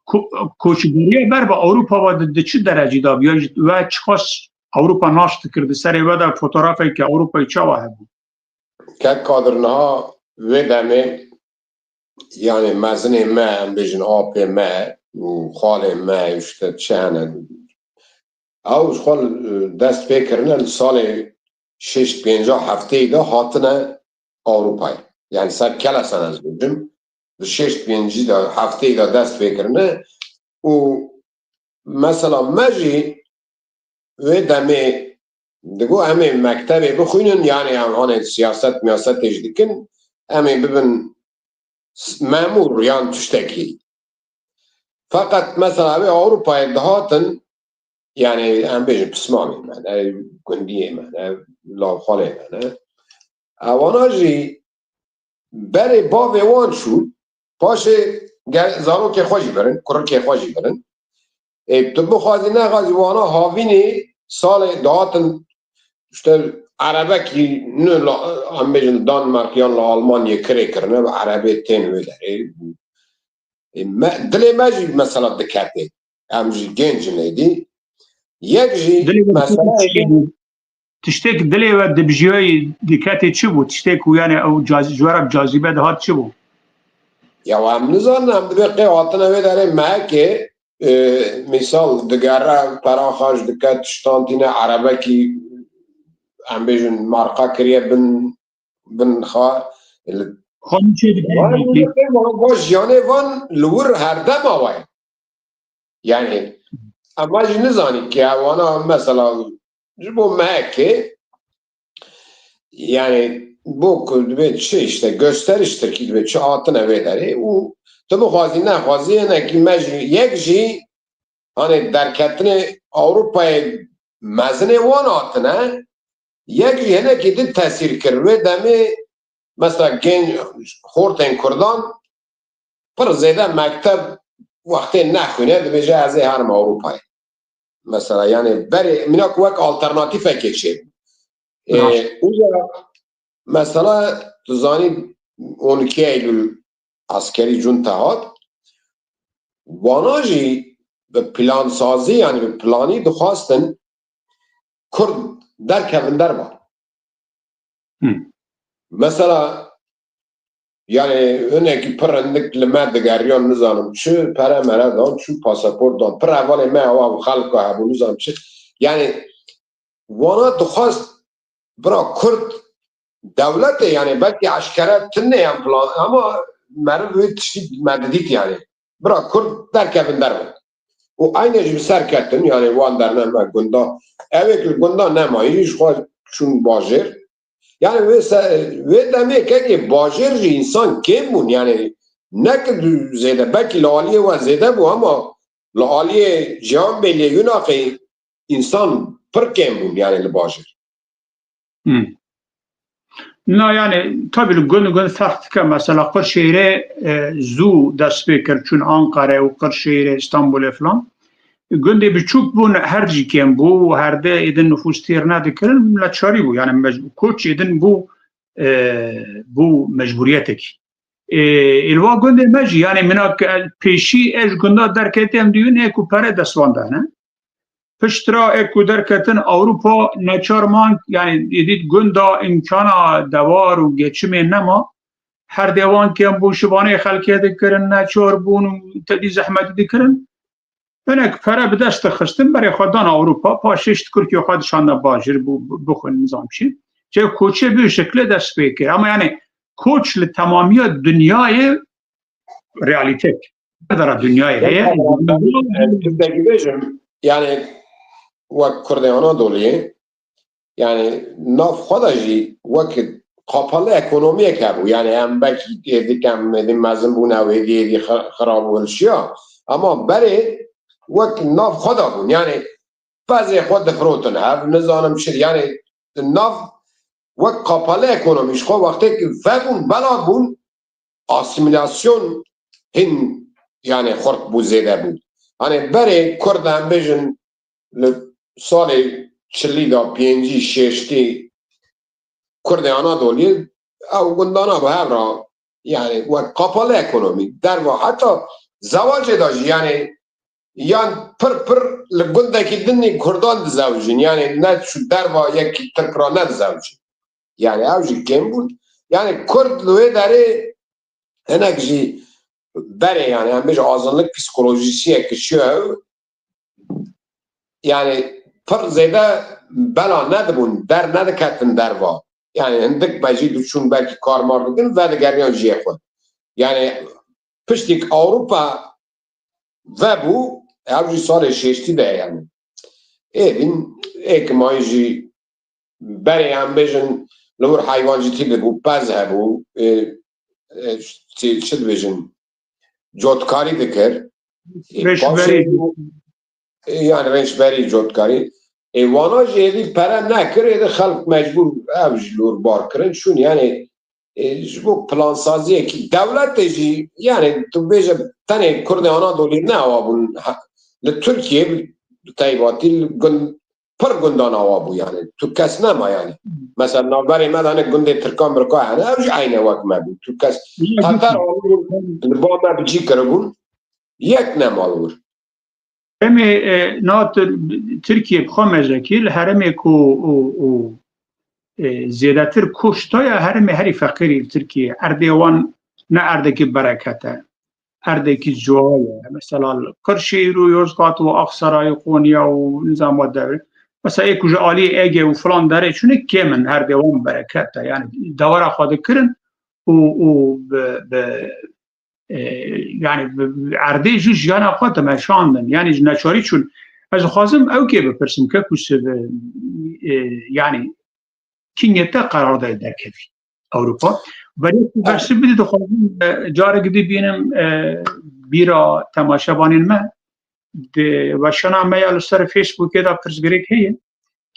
ko-, koçberiya ber bi Ewropa ve di, di çi derecî de bû? Ya jî we çiqas Ewropa nas dikir, di serê we de fotografeke Ewropayê çawa hebû? Kek Qadir, niha vê demê, yani mezinê me, em bêjin apê me û xalê me, işte çi hene, ew ji xwe dest pê kirine li salê şêst pênca hefteyê de hatine Ewropayê. Yani ser kelesen ez bêjim, li şêst pêncî de, hefteyê de dest pê kirine û mesela me jî wê demê digo em ê mektebê bixwînin, yani em hanê siyaset miyasetê jî dikin, em ê bibin s-, memûr yan tiştekî. Feqet mesela ew ê Ewropayê dihatin, Yani em bêjin pismamê me ne, gundiyê me ne, lavxalê me ne. Ewana jî berê bavê wan çû, paşê ge-, zarokê xwe jî birin, kurikê xwe jî birin. Ê, tu bixwazî nexwazî wana havînê salê dihatin, işte, erebekî ne la, em bêjin Danmark yan la Almanyê kirê kirine, bi erebê tên wê derê. Ê, me, dilê me jî mesela diketê. Em jî genc in êdî. Yek jî Dilê me mesela çi êdî bû? Tiştê ku dilê we dibijiyayî diketê çi bû? Tiştê ku yani ew caz-, ji we re cazîbe dihat çi bû? Ya em nizanin, em dibê qê hatine wê derê mehekê, e, misal digere, pera xerc dike, tiştan tîne, erebekî, em bêjin, marqa kiriye bin, bin xwe. Li Xwe min çê dikir van belkî. Van jiyanê van li wir herdema we. Yani, em jî nizanî ki ewana mesela ji bo mehekê, yani, bo ku dibe çi işte gösteriştir ki dibe çi hatine vê derê û tu bixwazî nexwazî hinekî me jî, yek jî, hani, derketinê Ewropayê mezinê wan hatine, yek jî hinekî din tesîr kir. Wê demê mesela genç xortên Kurdan pir zêde mekteb wextê nexwîne, dibêje ez ê herim Ewropayê. Mesela, yani berê mînak wek alternatîfekê çêbû. Ê, Rast. Uca mesela tu zanî on iki Eylül eskerî junta hat. Wana jî bi plansazî, yani bi planî dixwastin Kurd derkevin derva. Hı. Mesela, yani, hinekî pir hindik li me digeriyan, nizanim çi, pere mere dan, çû pasaport dan. Pir hevalê me ewa xelka hebû, nizanim çi. Yani, wana dixwest bira Kurd dewletê, yani, belkî eşkere tune yan plan, ama meriv wê tiştî me didît, yani. Bira Kurd derkevin derve. Û eyne jî bi ser ketin, yani wan derneme gunda. Ew ê li gunda nemayî, ji xwe çûn bajêr. Yani wê se-, wê demê kekê bajêr jî însan kêm bûn, yani ne ki du-, zêde, belkî li aliyê we zêde bû, ama li aliyê Cihanbêliyê Yunaqê însan pir kêm bûn, yani li bajêr. Hmm. Na, yani, tabii li gund gund ferq dike. Mesela Qirşêrê, e, zû dest pê kir, çûn Ankara û Qirşêrê, Stenbolê filan. Gundê biçûk bûn, her cî kêm bû, herde êdin nifûs têr nedikirin, neçarî bû. Yani mec-, koç êdin bû, e, bû mecbûriyetekî. E, êlwa gundê me jî, yani minak, e, pêşî ez gunda derketê em diyûn, ê ku pere destvan dane. Piştra ê ku derketin Ewropa neçar man, yani êdî gunda îmkana dewar û geçimê nema. Her dewan kêm bû, şivanê xelkê dikirin, neçar bûn û tedî zehmetî dikirin. Hinek pere bi dest dixistin, berê xwe dan Ewropa, paşê ji Tirkiye xwe dişande bajêr bû, bixwin nizam çi. Çe koçê bi şekle dest pê kir. Ama yani koç li temamiya dinyayê realîtek. Devera dinyayê heye. Tiştekî bêjim, yani wek Kurdê Anadoliyê, yani nav xwe de jî wek kapalı ekonomiyek hebû. Yani em belkî êdî kem êdî mezin bûn, ew êdî êdî xi-, xirab û hilşiya. Ama berê wek nav xwe de bûn. Yani pezê xwe difirotin hev, nizanim çi. Yani nav wek kapalı ekonomî ji xwe wextê ki vebûn, bela bûn, asîmîlasyon hin, yani xurt bû, zêde bû. Hani berê Kurd em bêjin li salê çilî de, pêncî, şêştî Kurdê Anadoliyê ew gundana bi hev re, yani wek kapalı ekonomî, derva heta zewacê de jî, yani yan pir pir li gundekî din ê Kurdan dizewicin, yani ne şu derva yekî Tirk re nedizewicin. Yani ew jî kêm bûn. Yani Kurd li wê derê hinek jî berê, yani em bêjin azınlık psikolojîsiyek kişiye ew. Yani pir zêde bela nedibûn, der nediketin derva. Yani hindik me jî diçûn belkî karmar dikin, vedigeriyan cihê xwe. Yani piştî ki Ewropa vebû, ev jî salê şêştî de ye yani. Ê din, ê ki mayî jî berê em bêjin li wir heywancîtî dibû, pez hebû, ê, ê, çi, çi dibêjin, cotkarî dikir. Ê, Rêşberî. Paşê e, yani rênçberî cotkarî. E, wana jî êdî pere nekir, êdî xelk mecbûr ev ji lor bar kirin, çûn yani, e, ji bo plansaziyekî dewletê jî, yani tu bêje tenê Kurdê Anadolî ne awa bûn, ha, li Tirkiye bi teybatî li gund, pir gundan awa bû yani. Tu kes nema yani. Mesela navberê me de ne gundê Tirkan Mirka hene, ew jî eyne wek me bûn. Tu kes Tetar anîbûn, li ba me bi cî kiribûn, yek nema li wir. Herêmê, e, na Tir-, Tirkiye bi xwe mejekî li herêmê ku û, û, e, zêdetir koç taya herêmê herî feqîrî li Tirkiye. Erdê wan ne erdekî bereket e. Erdekî cuwa ye. Mesela li Qirşîr û Yozgat û Aksarayê, Konya û nizam wa devre. Mesela ê ku ji aliyê Ege û filan derê çûne kêm in, erdê wan bereket e. Yani dewera xwe dikirin û, û bi, bi, e, yani bi, bi erdê jî jiyana xwe dimeşandin. Yani ji neçarî çûn. Ez dixwazim ew kê bipirsim, ke ku sibe, e, yani Kîngê te qerar dayê derkevî Ewropa. Berê ku bersiv bidî, dixwazim, e, carek dî bînim, e, bîra temaşevanên me. Di weşana me ya li ser Facebookê de pirsgirêk heye.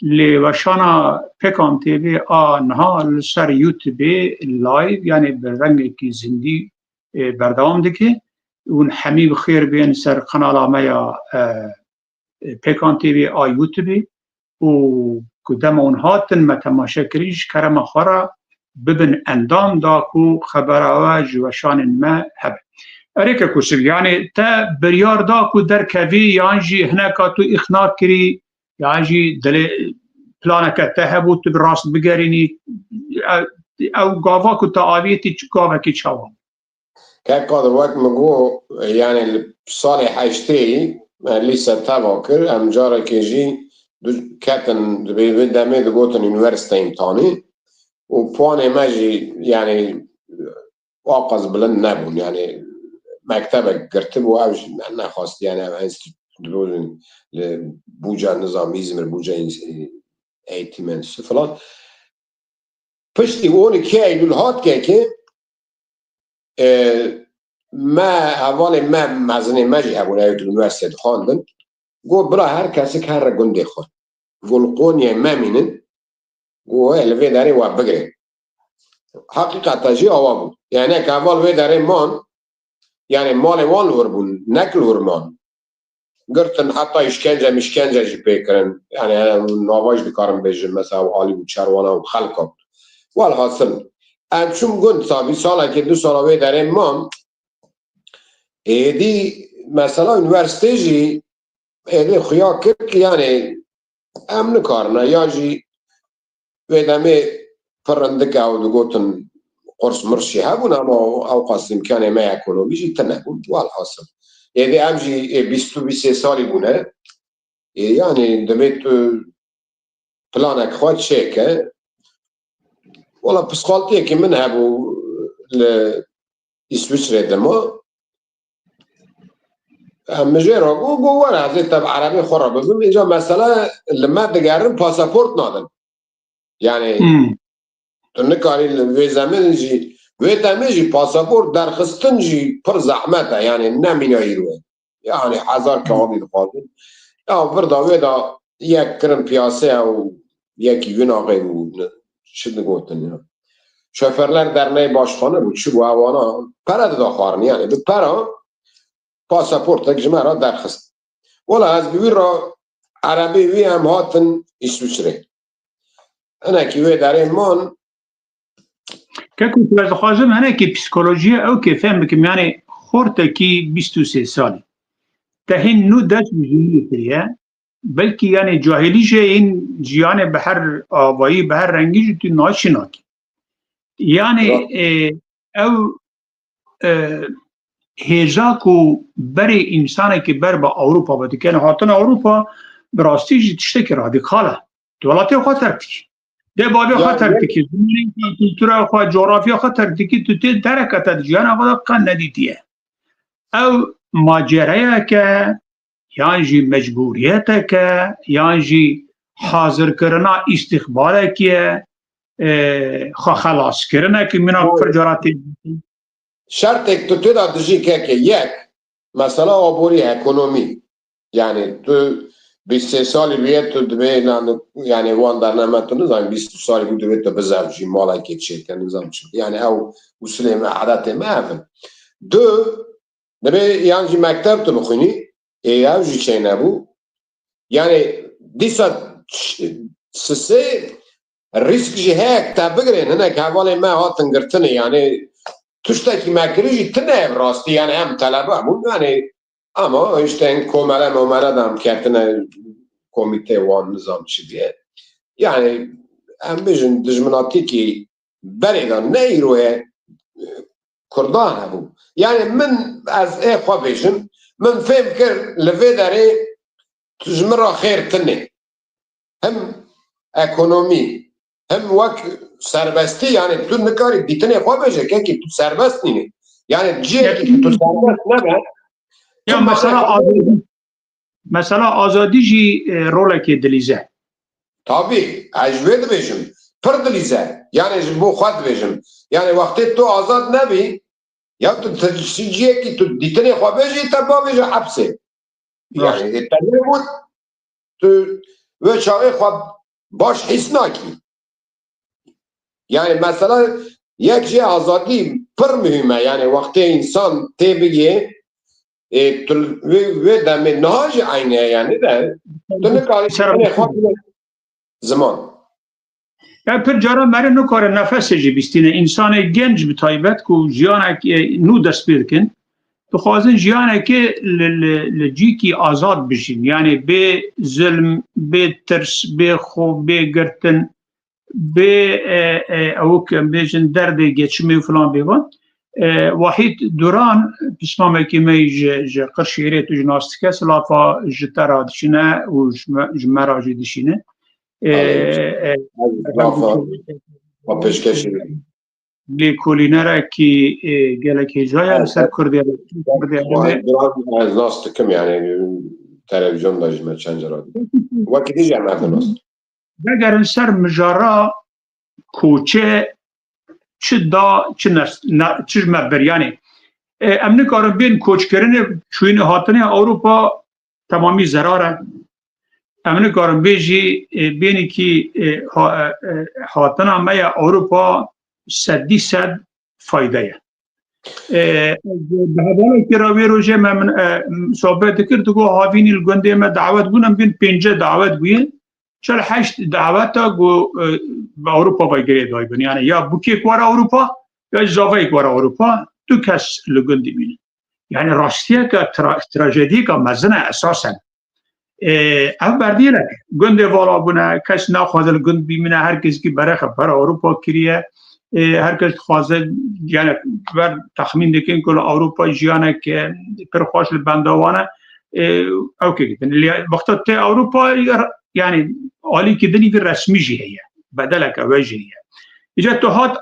Lê weşana Pêkan T V a niha li ser YouTube live, yani bi rengekî zindî, e, berdewam dike. Hûn hemî bi xêr bên ser kanala me ya, e, Pêkan T V a YouTube û ku dema hûn hatin me temaşe kirî, ji kerema xwe re bibin endam, da ku xebera we ji weşanên me hebe. Erê ke Kursî, yani te biryar da ku derkevî, yan jî hineka tu îxna kirî, yan jî dilê planeke te hebû tu bi rast bigerînî, ew, ew gava ku te avîtî çi gavekî çawa? Kek Qadir, wek min got, yani li salê heştê me lîse teva kir, em carekê jî du-, ketin, di vê, vê demê digotin unîversîte îmtihanê û puanê me jî, yani, waqas bilind nebûn, yani mektebek girtibû, ew jî ne-, nexwest, yani ev enstîtû li bûca nizam Îzmir, bûca ins-, eğitim enstîtû filan. Piştî on iki Eylûl hat kekê, e, me, hevalê me, mezinê me jî hebûn, ew di unîversîteyê dixwandin. Got, bira her kesik here gundê xwe. Got, li Qonyayê memînin. Got, wê li vê derê we bigirê. Heqîqeta jî awa bû. Yani nek heval vê derê man, yani malê wan li wir bûn, nek li wir man. Girtin, heta îşkence mişkence jî pê kirin. Yani, em nava jî dikarin bêjin, mesela, ew alî bû çerwana û xelka bû. Welhasil, em çûm gund, sabî salekê, du sala wê derê mam. Êdî, mesela, unîversîtê jî êdî xuya kir ki, yani, em nikarine, ya jî Wê demê pir rindik ew digotin qurs mirş jî hebûn, ama ewqas îmkanê me ekonomî jî tune bûn. Welhasil. Êdî em jî ê bîst û bîst sê salî bûne. Ê, yanî divê tu planek xwe çêke. Wela pisxaltiyekî min hebû li Îswîçrê dima. Em mijê re got, got, were, ez ê te bi erebê xwe re bibim. Îca mesele li me digerin, pasaport nadin. Yani, Hmm. tu nikarî li vê zemin jî, vê demê jî pasaport derxistin jî pir zehmet e. Yani, ne mîna îro ye. Yani, hezar kağıdî dixwazin. Ya, vir da wê da yek kirin piyaseye û yekî wî naxê û ne, çi digotin ya. Şoförler Derneği Başkanı bû, çi bû, ewana pere dida xwarin, yani bi pera pasaportek ji me re derxist. Wela ez bi wî re erebê wî em hatin Îswîçrê. Hinekî wê derê man. Keko, ez dixwazim hinekî psîkolojiyê ew kê fehm bikim, yani xortekî bîst û sê salî. Te hîn nû dest bi jiyînê kiriye. Belkî, yani, cahilî jê yên jiyanê bi her avayî, bi her rengî jî tu naşînakî. Yani, Ra- e, ew, e, hêza ku berê însanekî ber bi Ewropa ve dike, yani hatina Ewropa bi rastî jî tiştekî radîkal e. Tu welatê xwe terk dikî. Dê bavê xwe Ya, terk ne- dikî. Zimanê xwe, kultura xwe, coğrafya xwe terk dikî. Tu tê dereke te di jiyana xwe de qe nedîtiye. Ew macereyeke, yan jî mecbûriyeteke, yan jî hazirkirina îstîxbarekî ye, e, xwe xelaskirinekî mîna Doğru. pir cara tê. Şertêk tu tê de dijî keke yek, mesela aborî, ekonomî. Yani tu bîst sê salî bûye, tu dibê, yani, yani wan derneme tu nizanî, bîst salî bû, dibê tu bizevcî, malekê çêke, nizam çi. Yani ew usulê me, adetê me ev in. Du, dibê yan jî mekteb tu bixwînî, ê ew jî çênebû. Yani dîsa ç-, sisê rîsk jî heye te bigirên, hinek hevalên me hatin girtinê, yani tiştekî me kirî jî tine ev rastî, yani em telebe bûn, yani ama işte en komele momele de em ketine komîtê wan nizam çi diye. Yani em bêjin dijminatîkî berê de ne îro ye, Kurdan hebû. Yani min, ez ê xwe bêjim, min fêm kir li vê derê tu ji min re xêr tune. Him ekonomî, him wek serbestî, yani tu nikarî dîtinê xwe bêje, kekî tu serbest nînî. Yani cihekî ku tu serbest nebe, Ya tu mesela azadî, mesela azadî jî, e, rolekê dilîze. Tabî, ez ji wê dibêjim. Pir dilîze. Yani ji bo xwe dibêjim. Yani wextê tu azad nebî, ya tu, tu, tu cihekî tu dîtinê xwe bêjî, te bavêje hepsê. Yani, Rast. e, te nebût, tu wê çaxê xwe baş hîs nakî. Yani mesela yek jê azadî pir muhîm e. Yani wextê însan tê bigê, e, tu wê, wê demê niha jî eynî ye yani de. Tu nikarî Ser- tenê xwe bine ziman. Ya pir caran meriv nikare nefesê jî bîstîne. Însanê genc bi taybet ku jiyanek, e, nû dest pê dikin, dixwazin jiyanekê li, li, li cîkî azad bijîn. Yani bê zilm, bê tirs, bê xo, bê girtin, bê, e, e, ew ku em bêjin derdê geçimê û filan bêvan. E, Wahîd Duran, pismamekî me yî ji, ji Qirşêrê, tu jî nas dike, silafa ji te re dişîne û ji me, ji me re jî dişîne. E, Aleyh. e, Ez lafa xwe pêşkêşî bikim. Lêkolînerekî, e, gelek hêja ye li ser Kurdê re. Kurdê Ermenê. Duran ez nas dikim, yani televîzyon de jî me çend cara dît. Wekî dî jî em ev nas. Vegerin ser mijara koçê çi da, çi nes-, ne, çi ji me bir. Yani, e, em nikarin bên koçkirinê, çûyînê hatinê Ewropa temamî zerar e. Em nikarin bê jî, e, bênîkî, e, ha-, e, e, hatina me ya Ewropa sedî sed fayde ye. E, bi hevalekî re wê rojê me min, e, sohbet dikir, digot havînî li gundê me dawet bûn, em bên pênce dawet bûye. Çel heşt daweta ku, e, bi Ewropa ve girêdayî bin. Yani ya bûkek were Ewropa, ya jî zavayek were Ewropa, du kes li gundî bînin. Yani rastiyeke tra-, trajediyeke mezin e esasen. E, ev berdiyelek gundê vala bûne, kes naxwaze li gund bimîne, her kesekî berexe ber Ewropa kiriye. E, her kes dixwaze, yani ber texmîn dikin ku li Ewropa jiyanek, e, pir xweş li benda wan e. E, ew kê dikin. Lê wexta tê Ewropa, yani alîkî din î resmî jî heye. Bedeleke we jî heye. Îca tu hat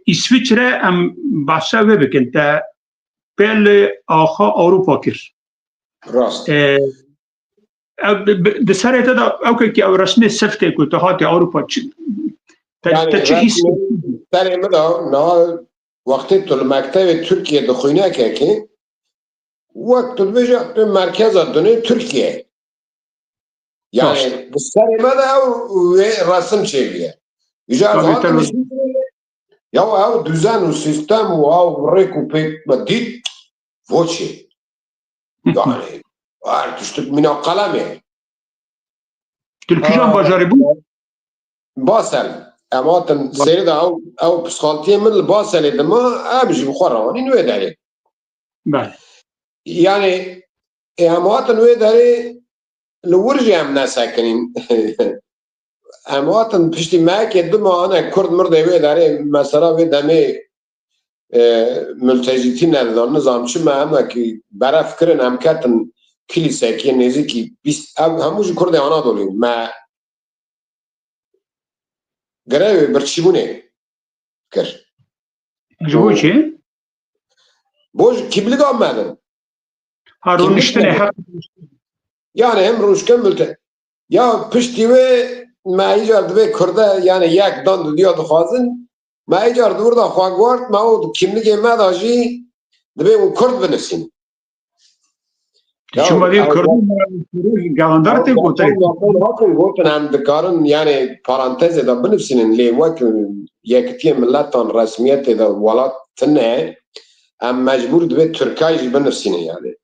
Îsviçre, em behsa wê bikin. Te pê li axa Ewropa kir. Rast. E, ev bi, bi, di serê te de ew kekî ew resmê siftê ku tu hatî Ewropa çi, te, Yani te çi hîs resmê serê min de niha wextê tu li mektevê Tirkiyê dixwîne kekê, wek tu dibêje tu merkeza dunê Tirkiye. Yani Rast. Bi serê me de ew wê resim çêbûye. Îja ez Tabii, hatim tabii. Îsviçreyê, ya ew dizen û sîstem û ew rêk û pêk me dît, voçê. Yani her tiştik mîna qelemê. Tu li kîjan Ha. bajarê bû? Basel. Em hatin Ba- serê de ew, ew psixaltiyê min li Baselê dima, em jî bi xwe rewanîn wê derê. Belê. Yani, ê, em hatin wê derê li wir jî em nesekinîn. Em hatin piştî mehekê du mehane Kurd mirdê wê derê, mesela wê demê, e, multecî tîne didan, nizam çi me, em wekî beref kirin, em ketin kilîsekê nêzîkî bîst, ev hemû ji Kurdê Anadolî me grevê birçîbûnê kir. Ji bo çi? Bo ji kîmliga me din. Ha, rûniştinê heq. Yani hem rûniştin milte. Ya piştî wê me îcar divê Kurde, yani yek dan dudiya dixwazin. Me îcar di wir de xwe guhart, me û di kîmligê me de jî divê û Kurd binisîn. Ya, Çima vê ew Kurdin gavandar tê gote. Hatin gotin em dikarin, yani parantezê de binivsînin, lê wek Yekitiyê Miletan resmiyetê de welat tine, em mecbûr divê Tirkay jî binivsînin yani.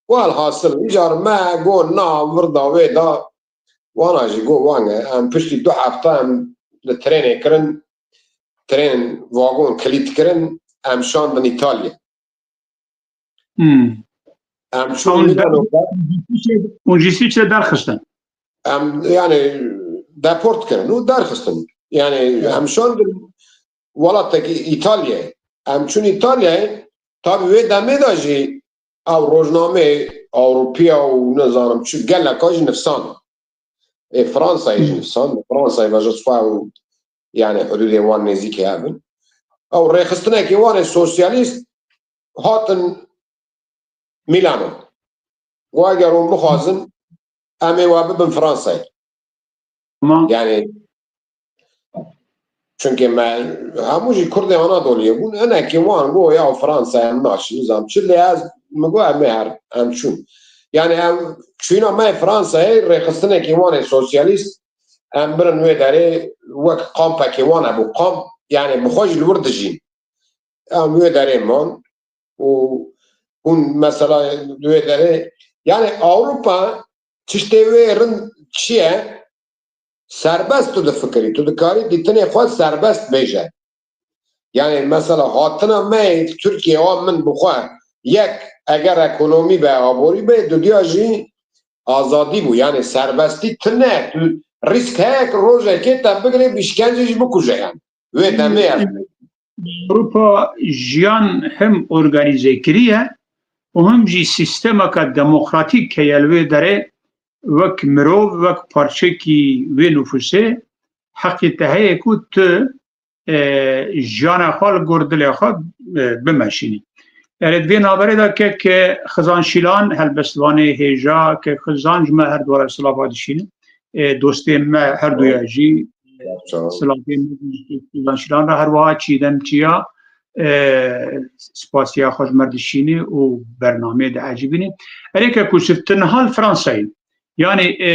Welhasil, îcar me got na, vir da wê da, wana jî got wan e, em piştî du hefte em li trênê kirin, trên vagon kilît kirin, em şandin Îtalya. Hmm. Em çûn Milano. Hûn jî Swîçre derxistin. Em yani deport kirin û derxistin. Yani em şandin welatekî Îtalyayê. Em çûn Îtalyayê, tabi wê demê de jî ew rojnameyê Ewropiya û nizanim çi geleka jî nivsan. Ê Fransayê jî nivsan. Fransayê ve ji xwe ew yani hududê wan nêzîkê hev in. Ew rêxistinekê wan ê sosyalîst hatin Milano. Got eger hûn bixwazin, em ê we bibin Fransayê. Tamam. Yani, çunkê me hemû jî Kurdê Anadoliyê bûn. Hinekî wan got ya Fransayê em naçin, nizam çi, lê ez, min got em ê her, em çûn. Yani em çûyîna me Fransayê rêxistinekî wan ê sosyalîst, em birin wê derê wek kampekê wan hebû. Kamp, yani bi xwe jî li wir dijîn. Em wê derê man û hûn mesela wê derê, yani Ewropa tiştê wê rind çi ye? Serbest tu difikirî, tu dikarî dîtinê xwe serbest bêje. Yani mesela hatina me Tirkiye wan min bi xwe yek eger ekonomî be, aborî be, dudiya jî azadî bû. Yani serbestî tune, tu rîsk heye ki rojekê te bigirê, bi îşkencê jî bikuje yani. Wê demê ev. Ewropa jiyan him organîze kiriye û him jî sîstemeke demokratîk heye li wê derê wek mirov, wek parçekî wê nufusê heqê te heye ku tu, e, jiyana xwe li gor dilê xwe, e, bimeşînî. Erê, di vê navberê de kek Xizan Şîlan, helbestvanê hêja, kek Xizan ji me her dwara silava dişînin. E, dostê me her duya jî, e, silavê me Xizan Şîlan re, her wiha Çîdem Çiya, e, spasiya xwe ji me dişînî û bernameyê diecibînî. Erê, kek Kusif, tu niha li Fransayê. Yani, e,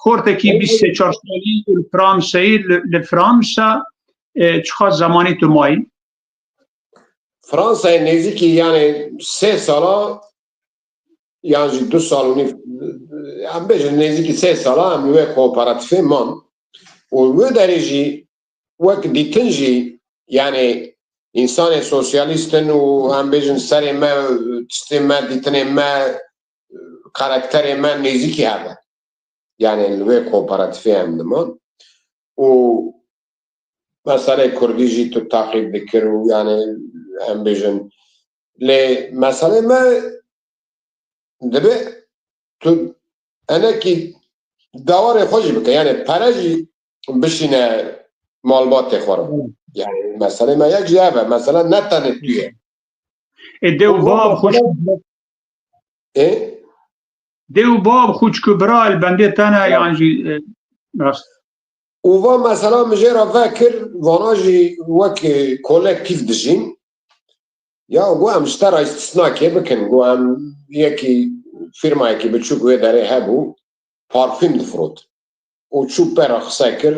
xortekî bîst sê çar salî li Fransayê, li, li Fransa, e, çiqas zemanî tu mayî? Fransayê nêzîkî yani sê sala yan jî du sal û nîv, em bêjin nêzîkî sê sala em li wê kooperatifê man. Û wê derê jî wek dîtin jî yani însanê sosyalîst in û em bêjin serê me, tiştê me, dîtinê me, karakterê me nêzîkî hev e. Yani li wê kooperatifê em diman. Û meselê kurdî jî tu taqîb dikir û yani em bêjin. Lê meselê me dibe tu enekî dewarê xwe jî bike. Yani pere jî bişîne malbatê xwe re. Yani meselê me yek jî ev e. Mesela ne tenê tu ye. Ê, dê û bav xwişk Ê? Dê û bav xwişk û bira li bendê te ne yan jî, e, rast. Û va mesela min jê re vekir, vana jî wek, e, kolektîf dijîn. Ya got em ji te re îstisnakê bikin, got em yekî fîrmayekî biçûk wê derê hebû, parfûm difirot. Û çû pê re qise kir,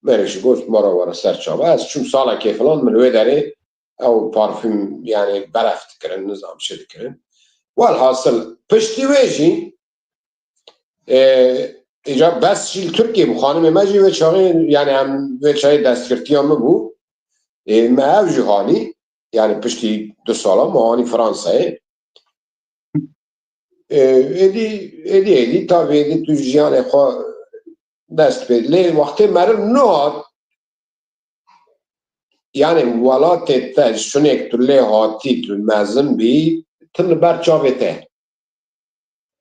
mêrê jî got, ma re were ser çava. Ez çûm salekê filan, min wê derê ew parfûm, yani beref dikirin, nizam çi dikirin. Welhasil, piştî wê jî, e, îca bes jî li Tirkiyê bû. Xanimê me jî wê çaxê, yani em wê çaxê destgirtiya min bû. E, me ev jî hanî, yani piştî du sala me hanî Fransayê. E, êdî, êdî, êdî, tabi êdî tu jiyanê xwe dest pê. Lê wextê meriv nehat, yani welatê te şunek tu lê hatî, tu mezin bî, tu li ber çavê te.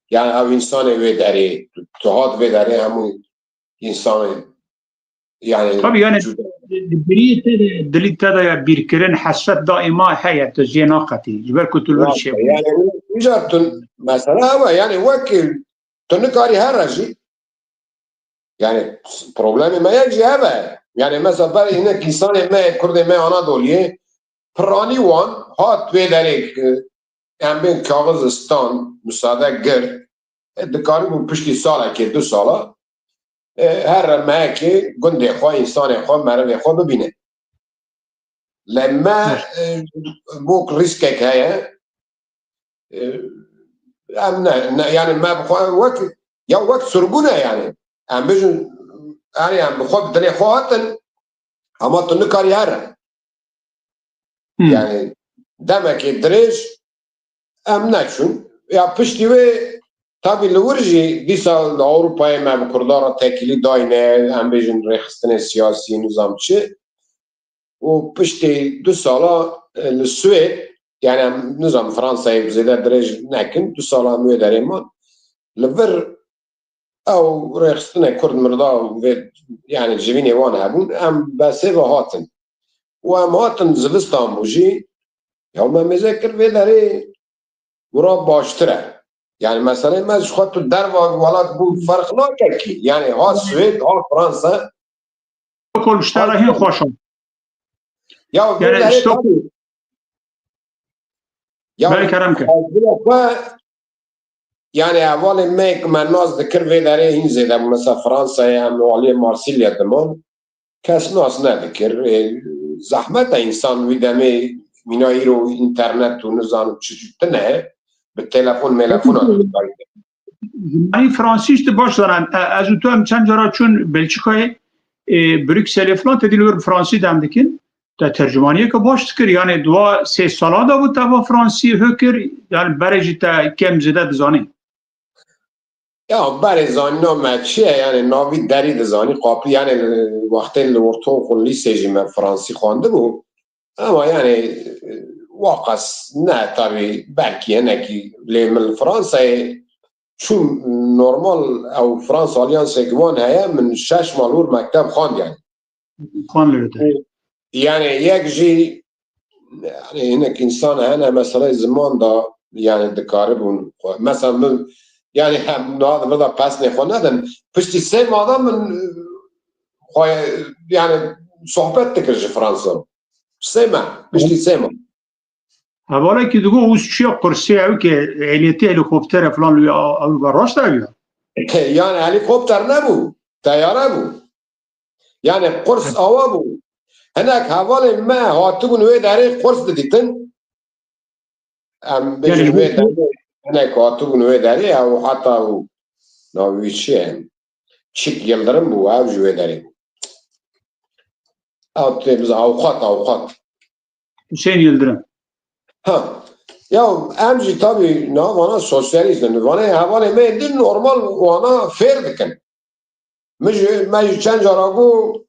Yani ev însanê wê derê, tu, tu hat vê derê hemû însanê Yani, Tabii yani, cuda. Di biriyê te de, dilî te de ya bîrkirin, hesret daîma heye, tu jê naqetî. Ji ber ku tu li vir çêbû. Yani, îcar tu, mesela ew e, yani, wek tu nikarî here jî, yani, problemê me yek jî ev e. Yani, mesela, ber hinek însanê me, Kurdê me Anadoliyê, piranî wan hat wê derê, e, em bên kaxiz stand, musade girt, e, dikaribû piştî salekê, du sala, e, here mehekê gundê xwe, însanê xwe, merivê xwe bibîne. Lê me, e, bok rîskek heye. E, em ne, ne, yani me bi xwe wek, ya wek sirgûn e yani. Em bijin, yani em bi xwe, bi dilê xwe hatin, hema tu nikarî here. Hmm. Yani demekê dirêj em neçûn. Ya piştî wê tabî li wir jî dîsa li Ewropayê me bi Kurdan re tekîlî dayne, em bêjin rêxistinê siyasî, nizam çi. Û piştî du sala, e, li Swêd, yani em nizam Fransayê bi zêde dirêj nekin, du sala em wê derê man. Li vir ew rêxistinê Kurd mirda û vê, yani civînê wan hebûn, em besê ve hatin. Û em hatin zivistan bû jî, ya me mêze kir vê derê û ra baştir e. Yani meselê me ji xwe tu derva welat bû ferq nake kî. Yani ha Swêd, ha Fransa. Kol ji te re hîn xweş e. Ya vê Yani derê işte tabii. Ya Belê kerem ke. Bila xwe, yani hevalê me ku me nas dikir vê derê hîn zêde bû. Mesela Fransayê em aliyê Marsilya diman. Kes nas nedikir. E, zehmet e însan wî demê mîna îro înternet û nizan û çi çi tune bi telefon melefon. Zimanî fransî jî tu baş zanan. E, ez û tu em çend cara çûn Belçîkayê, e, Brukselê filan, te dî li wir bi fransî dem dikin. Te tercümaniyeke baş dikir. Yani dua sê sala de bû te va fransî hukir. Yani berê jî te kem zêde dizanî. Ya berê zanîna me çi ye? Yani navî derî dizanî, qapî, yani li, wextê li ortaokul, lîsê jî me fransî xwendibû. Ama yani waqas ne tabii, belkî hinekî lê min li Fransayê çûm normal, ew Fransa Alliansek wan heye, min şeş mal hûr mekteb xwend yani. Xwend li te. Yani yek jî, yani hinek însan hene meseleyê ziman da yani dikaribûn xwe. Mesela min yani hem niha di vir de pesnê xwe nedin. Piştî sê mah de min xwe yani sohbet dikir ji Fransa. Sê mah, piştî sê mah. Hevalekî digot, wis çiya qursê ew ke ehliyetê helîkoptere filan li Ewropa raşt ew ya? Yani helîkopter nebû, teyare bû. Yani qurs awa bû. Hinek hevalên me hatibûn wê derê qurs didîtin. Em Yani bêjin wê derê, hinek hatibûn wê derê, ew heta û navî çi ye? Çik Yildirim bû, ew ji wê derê bû. Ew tê biza, avukat, avukat. Hüseyin Yildirim. Ha. Ya em jî tabii na vana sosyalîst in. Vana hevalê me din normal wana fêr dikin. Min jî, me jî çend cara got,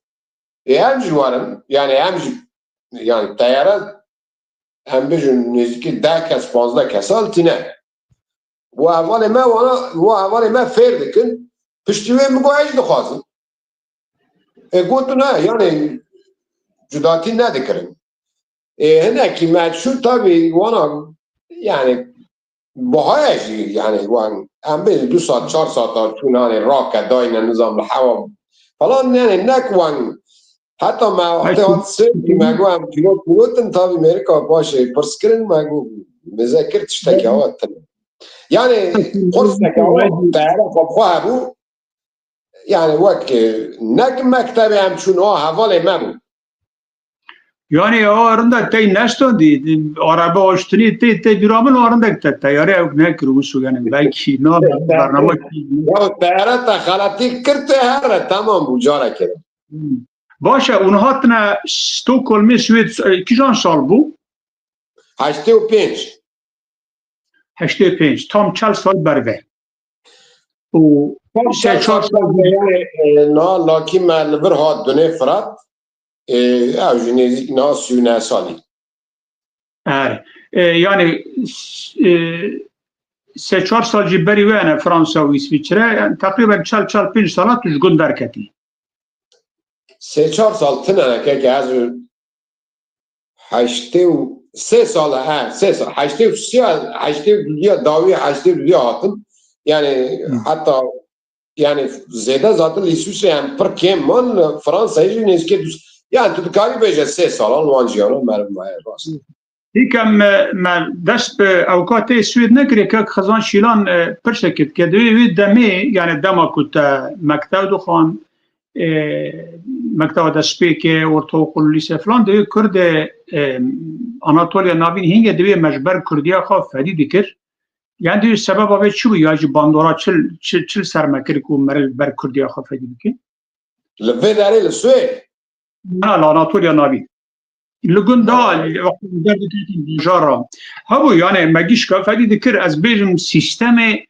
ê em jî werin. Yani em jî, yani teyare, em bijin nêzîkî deh kes, panzdeh kes al tîne. Û hevalê me wana, û hevalê me fêr dikin. Piştî wê min got, ez dixwazim. Ê gotin, ne, yani cudatî nedikirin. Ê hinekî me çû, tabî wana, yani buhaya jî, yani wan, em bê du saat, çar saat çûn, hani rake dayne, nizam li hewa falan, yani nek wan. Heta me wextê hat sê, me got em pilot pilot in, tabî mêrika paşê pirs kirin, me got mêze kir tiştekî awa tune. Yani qurseke awa teyara xwe bi xwe hebû. Yani wek, e, nek mektebê em çûn, o hevalê me bû. Yani o rinda tey neştandî, araba aştinî tê, tê bîra min o rindek te teyare ew nekir wis û yani belkî na bernama. Ya teyare te xeletî kir, tê here, tamam bû, carekê. Hmm. Baş e, hûn hatine Stockholmê Swêd, e, kîjan sal bû? Heştê û pênc. Heştê û pênc, tam çel sal berve. Û tam sê çar sal berve, yani, e, na lakî me li vir hat Dunê Firat, e, ew jî nêzîk na sî û neh salî. Er, e, yani, s-, e, sê çar sal jî berî wê hene Fransa û Îsviçre, yani, teqrîben çel, çel pênc sala tu ji gund derketî. Sê çar sal tine, keke ez heştê û sê sal e, he, sê sal, heştê û sê, heştê û dudiya dawî, heştê û dudiya hatim. Yani, hı, heta, yani, zêde zaten li Swîsreyê em pir kêm man, Fransayê jî nêzîkê du, yani, tu dikarî bêje sê sal, an wan jiyana meriv maye rast. Hı. Hîka me, me dest bi ewka tê Swêd nekirê, kek Xizan Şîlan, e, pirsek dike. Divê wê demê, yani dema ku te mektev dixwand, e, mekteva destpêkê, ortaokul, lise filan, divê Kurdê, e, Anatoliya Navîn hîngê divê me ji ber Kurdiya xwe fedî dikir. Yani divê sebeba vê çi bû? Ya jî bandora çil, çil, çil ser me kir ku me li ber Kurdiya xwe fedî bikin? Li vê derê li Swêd? Na, li Anatoliya Navîn. Li gunda, li wextê der diketin bajara. Hebû, yani me gişka fedî dikir, ez bêjim sîstemê,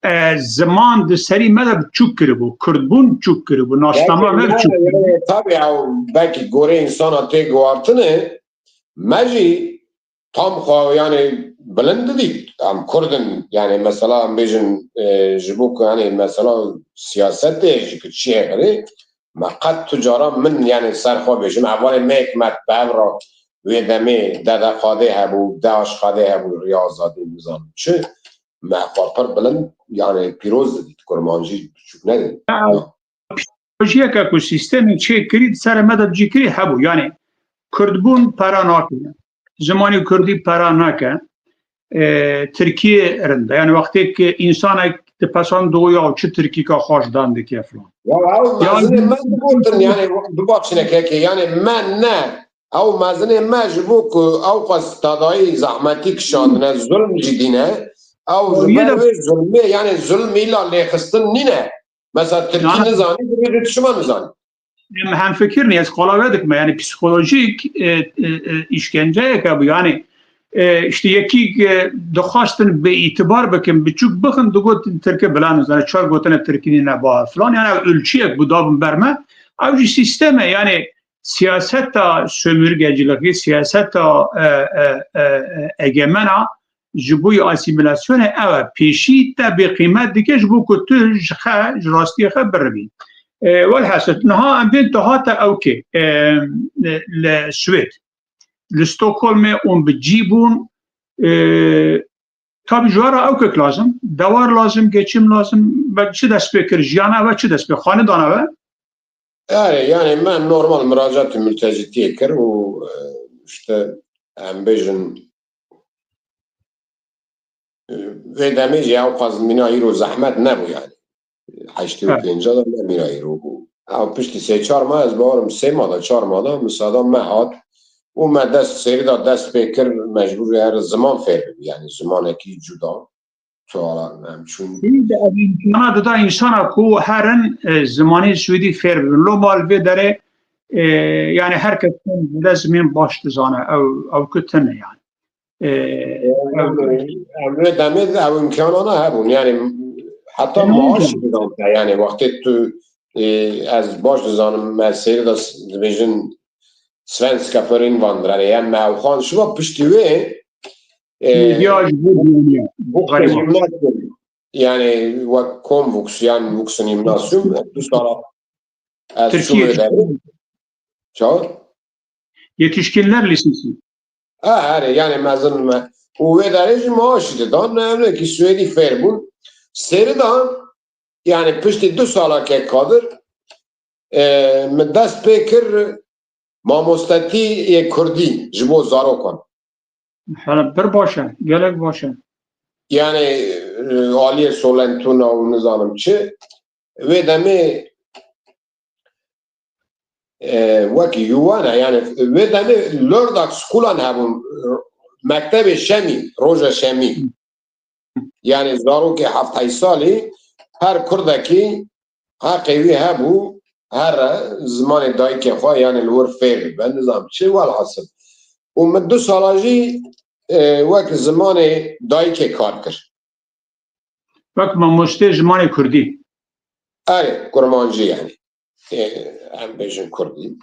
e, ziman di serî me de biçûk kiribû, kurdbûn biçûk kiribû, nasnama me biçûk kiribû. Tabii ya, belkî gorê insana tê guhartine, me jî tam xwe, yani, bilind didît. Em Kurd in, yani, mesela, em bêjin, e, ji bo ku, yani, mesela, siyasetê ji ku çiyê xirê, me qet tu cara min, yani, ser xwe bêjim, hevalê me yek me bi hev re wê demê dede xadê hebû, deaş xadê hebû, riya azadî nizanim çi, me xwe pir bilind, yani, pîroz didît, kurmancî biçûk nedidît. Psîkolojiyeke ku sîstemê çêkirî, di serê me de cîkirî hebû. Yani, kurdbûn pera nake. Zimanê kurdî pera nake. E, tirkiyê rind e. Yani, wextê ku însanek di pesan digo ya çi tirkîka xweş dan dike filan. Ya, ew mezinê me digotin, yani, bibaxşine kekê, yani, me ne, ew mezinê me ji bo ku ew qas tadayî zehmetî kişandine, zulm jî dîne, ew ji ber wê zulmê, yani, zulm îla lêxistin nîne. Mesela tirkî nizanî, dibêje tu çima nizanî? Em hemfikir ne, ez qala we dikim, yani psîkolojîk, e, e, e, îşkenceyeke bû, yani, e, işte yekî, e, dixwastin bi îtibar bikin, biçûk bixin, digotin tirkî bila nizane, çar gotine tirkî nîne ba filan, yani ew ölçüyek bû dabin ber me, ew jî sîstem e, yani siyaseta sömürgeciliği, siyaseta, e, e, e, e, egemena, ji bo yê asîmîlasyonê ew e. Pêşî te bêqîmet dike ji bo ku tu ji xe, ji rastiyê xe birivî. E, welhasil, niha em bên tu hate ewkê, e, li Swêd, li Stockholmê hûn bi cî bûn, e, tabî ji we re ewkek lazim, dewar lazim, geçim lazim, be çi dest pê kir, jiyana we çi dest pê, xanidana we? Erê, yani me normal miracat mültecitiyê kir û, e, işte, em bêjin, e, vê demê jî ew qas mîna îro zehmet nebû yani. Heştê û pênca de ne mîna îro bû. Ew piştî sê çar mah, ez bawerim sê mah de, çar mah de misada me hat û me dest sêrî de dest pê kir, mecbûr her ziman fêr bibî, yani zimanekî cuda. Suala em çûn. Î de ev îmkana dida însana ku herin, e, zimanê Swêdî fêr bibin. Loma li vê derê, e, yani her kes dest zimên baş dizane. Ew, ew ku tune yani. E, ew, em vê demê de ew îmkanana hebûn. Yani heta maaş didan te. Yani wextê tu, e, ez baş dizanim, me sêrî de dibêjin svenska för invandrare, yani me ew xan şiva piştî wê, e, Medya ji bo bû, bû geriban. Yani wek Komvux yan Vuxengymnasium, du sala ez Türkiye çûm vê derê. Çawa? Yetişkinler Lisesi. Ha, herê, yani mezin me. Û wê derê jî maaşî didan, ne, evnekî Swêdî fêr bûn. Sêri dan, yani piştî du sala kek Kadir, e, min dest pê kir mamostetî yê kurdî ji bo zarokan. Hele pir baş e, gelek baş e. Yani, e, aliyê Solentuna û nizanim çi, wê demê, e, wekî Yuwana, yani, wê demê Lördag skulan hebûn, mektebê şemî, roja şemî. Yani, zarokê heft heşt salî, her kurdekî heqê wî hebû, here zimanê dayikê xwe, yani, li wir fêr bibe, nizam çi, welhasil. Û min du sala jî, e, wek zimanê dayikê kar kir. Wek mamostê zimanê kurdî. Erê, kurmancî yani. E, em bêjin kurdî.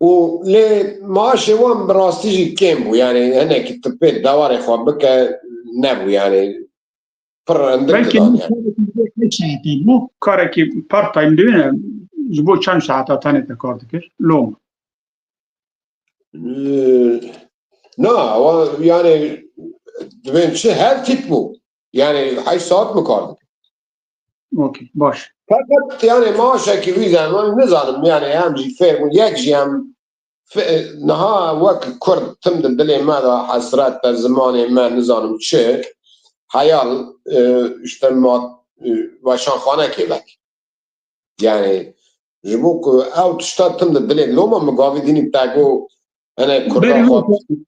Û lê maaşê wan bi rastî jî kêm bû. Yani hinekî tu pê dewarê xwe bike nebû yani. Pir hindik didan yani. Belkî karekî part time dibîne, ji bo çend saeta tenê te kar dikir? Loma. Ee, na, wa, yani, dibên çi her tip bû. Yani, heşt saat mi kar dikir? Okey, baş. Fakat, yani, maaşekî wî zaman nizanim, yani, em jî fêr bûn, yek jî em Fe-, niha wek Kurd tim di dilê me de hesret e, zimanê me nizanim çi, heyal, e, işte ma, e, weşanxanekê vek. Yani, ji bo ku ew tişta tim di dilê loma min gavî dînî te got, hene Kurda Berî xwe wek,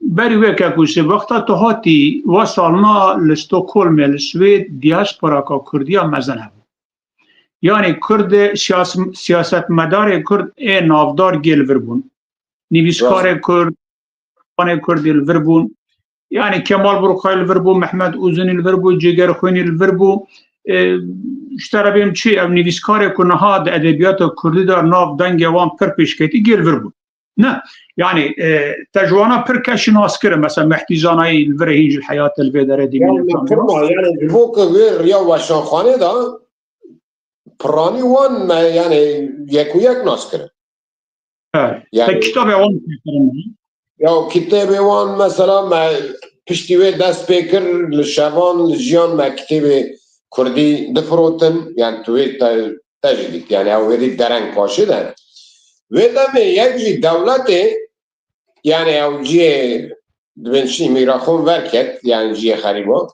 berî wek e ku ji wexta tu hatî, va salna li Stockholmê, li Swêd, diasporaka Kurdiya mezin hebû. Yani Kurd, siyas-, siyasetmedarê Kurd ê navdar gê li vir bûn. Nivîskarê Kurd, Kurd ê li vir bûn. Yani Kemal Burkay li vir bû, Mehmet Uzunî li vir bû, Cêgerxwînî li vir bû. E, ji te re bêm çi, ev nivîskarê ku niha di edebiyata Kurdî de nav dengê wan pir pêşketî gê li vir bûn. Ne, yani, e, te ji wana pir keşî nas kirin, mesela Mehdî Zanayî li vir hîn ji heyatê li vê derê dî. Yani, yani, ji bo ku vê riya weşanxanê de piranî wan me, yani, yek û yek nas kirin. Evet. Yani, te kitabê wan fêkirin. Ya kitabê wan mesela me piştî wê dest pê kir, li şevan, li jiyan me kitabê Kurdî difirotin. Yani tu wê te, te jî dît. Yani ew wêdî dereng paşê de. Wê demê yek jî dewletê, yani ew cihê dibên çi Mîraxon verket, yani cihê xerîba.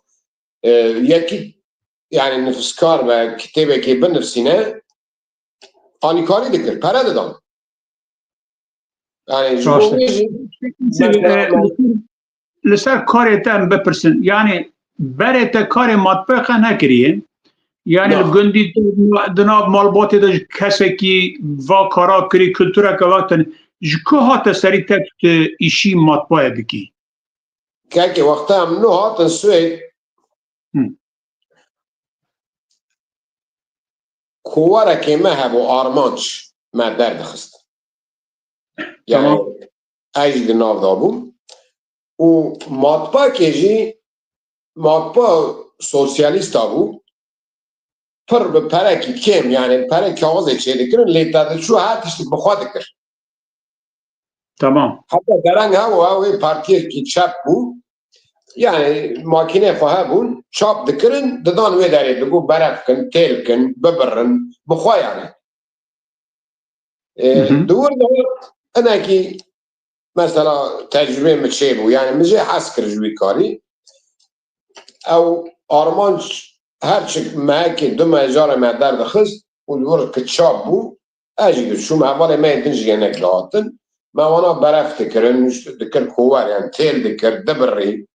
E, yekî, yani nifskar ve kitêbekê binivsîne, alîkarî dikir, pere didan. Yani ji bo Rast e. Wê jî, e, mesela, li ser, li ser karê te em bipirsin. Yani berê te karê matbexê nekiriye. Yani li gundî te di nav malbatê de ji kesekî va kara kirî, kultureke va tune. Ji ku hate serî te tu îşî matbayê dikî? Kekê wexta em nû hatin Swêd, Hı. Kowarekê me hebû, armanc me derdixist. Yani, tamam, ez jî di nav de bûm. Û matbakê jî, matba sosyalîsta bû. Pir bi perekî kêm, yani pere kaxizê çêdikirin, lê te diçû her tiştî bi xwe dikir. Tamam. Heta dereng hebû, ew ê partiyekî çep bû. Yani makînê xwe hebûn, çap dikirin, didan wê derê, digot berev kin, têl kin, bibirin, bi xwe yani. E, Hı hı. Di wir de hinekî mesela tecrûbê min çêbû. Yani min jê hez kir ji wî karî. Ew armanc her çi mehekê du meh carê me derdixist û li wir ki çap bû, ez jî diçûm, hevalê me yê din jî hinek dihatin. Me wana beref dikirin, dikir kower, yani têl dikir, dibirî.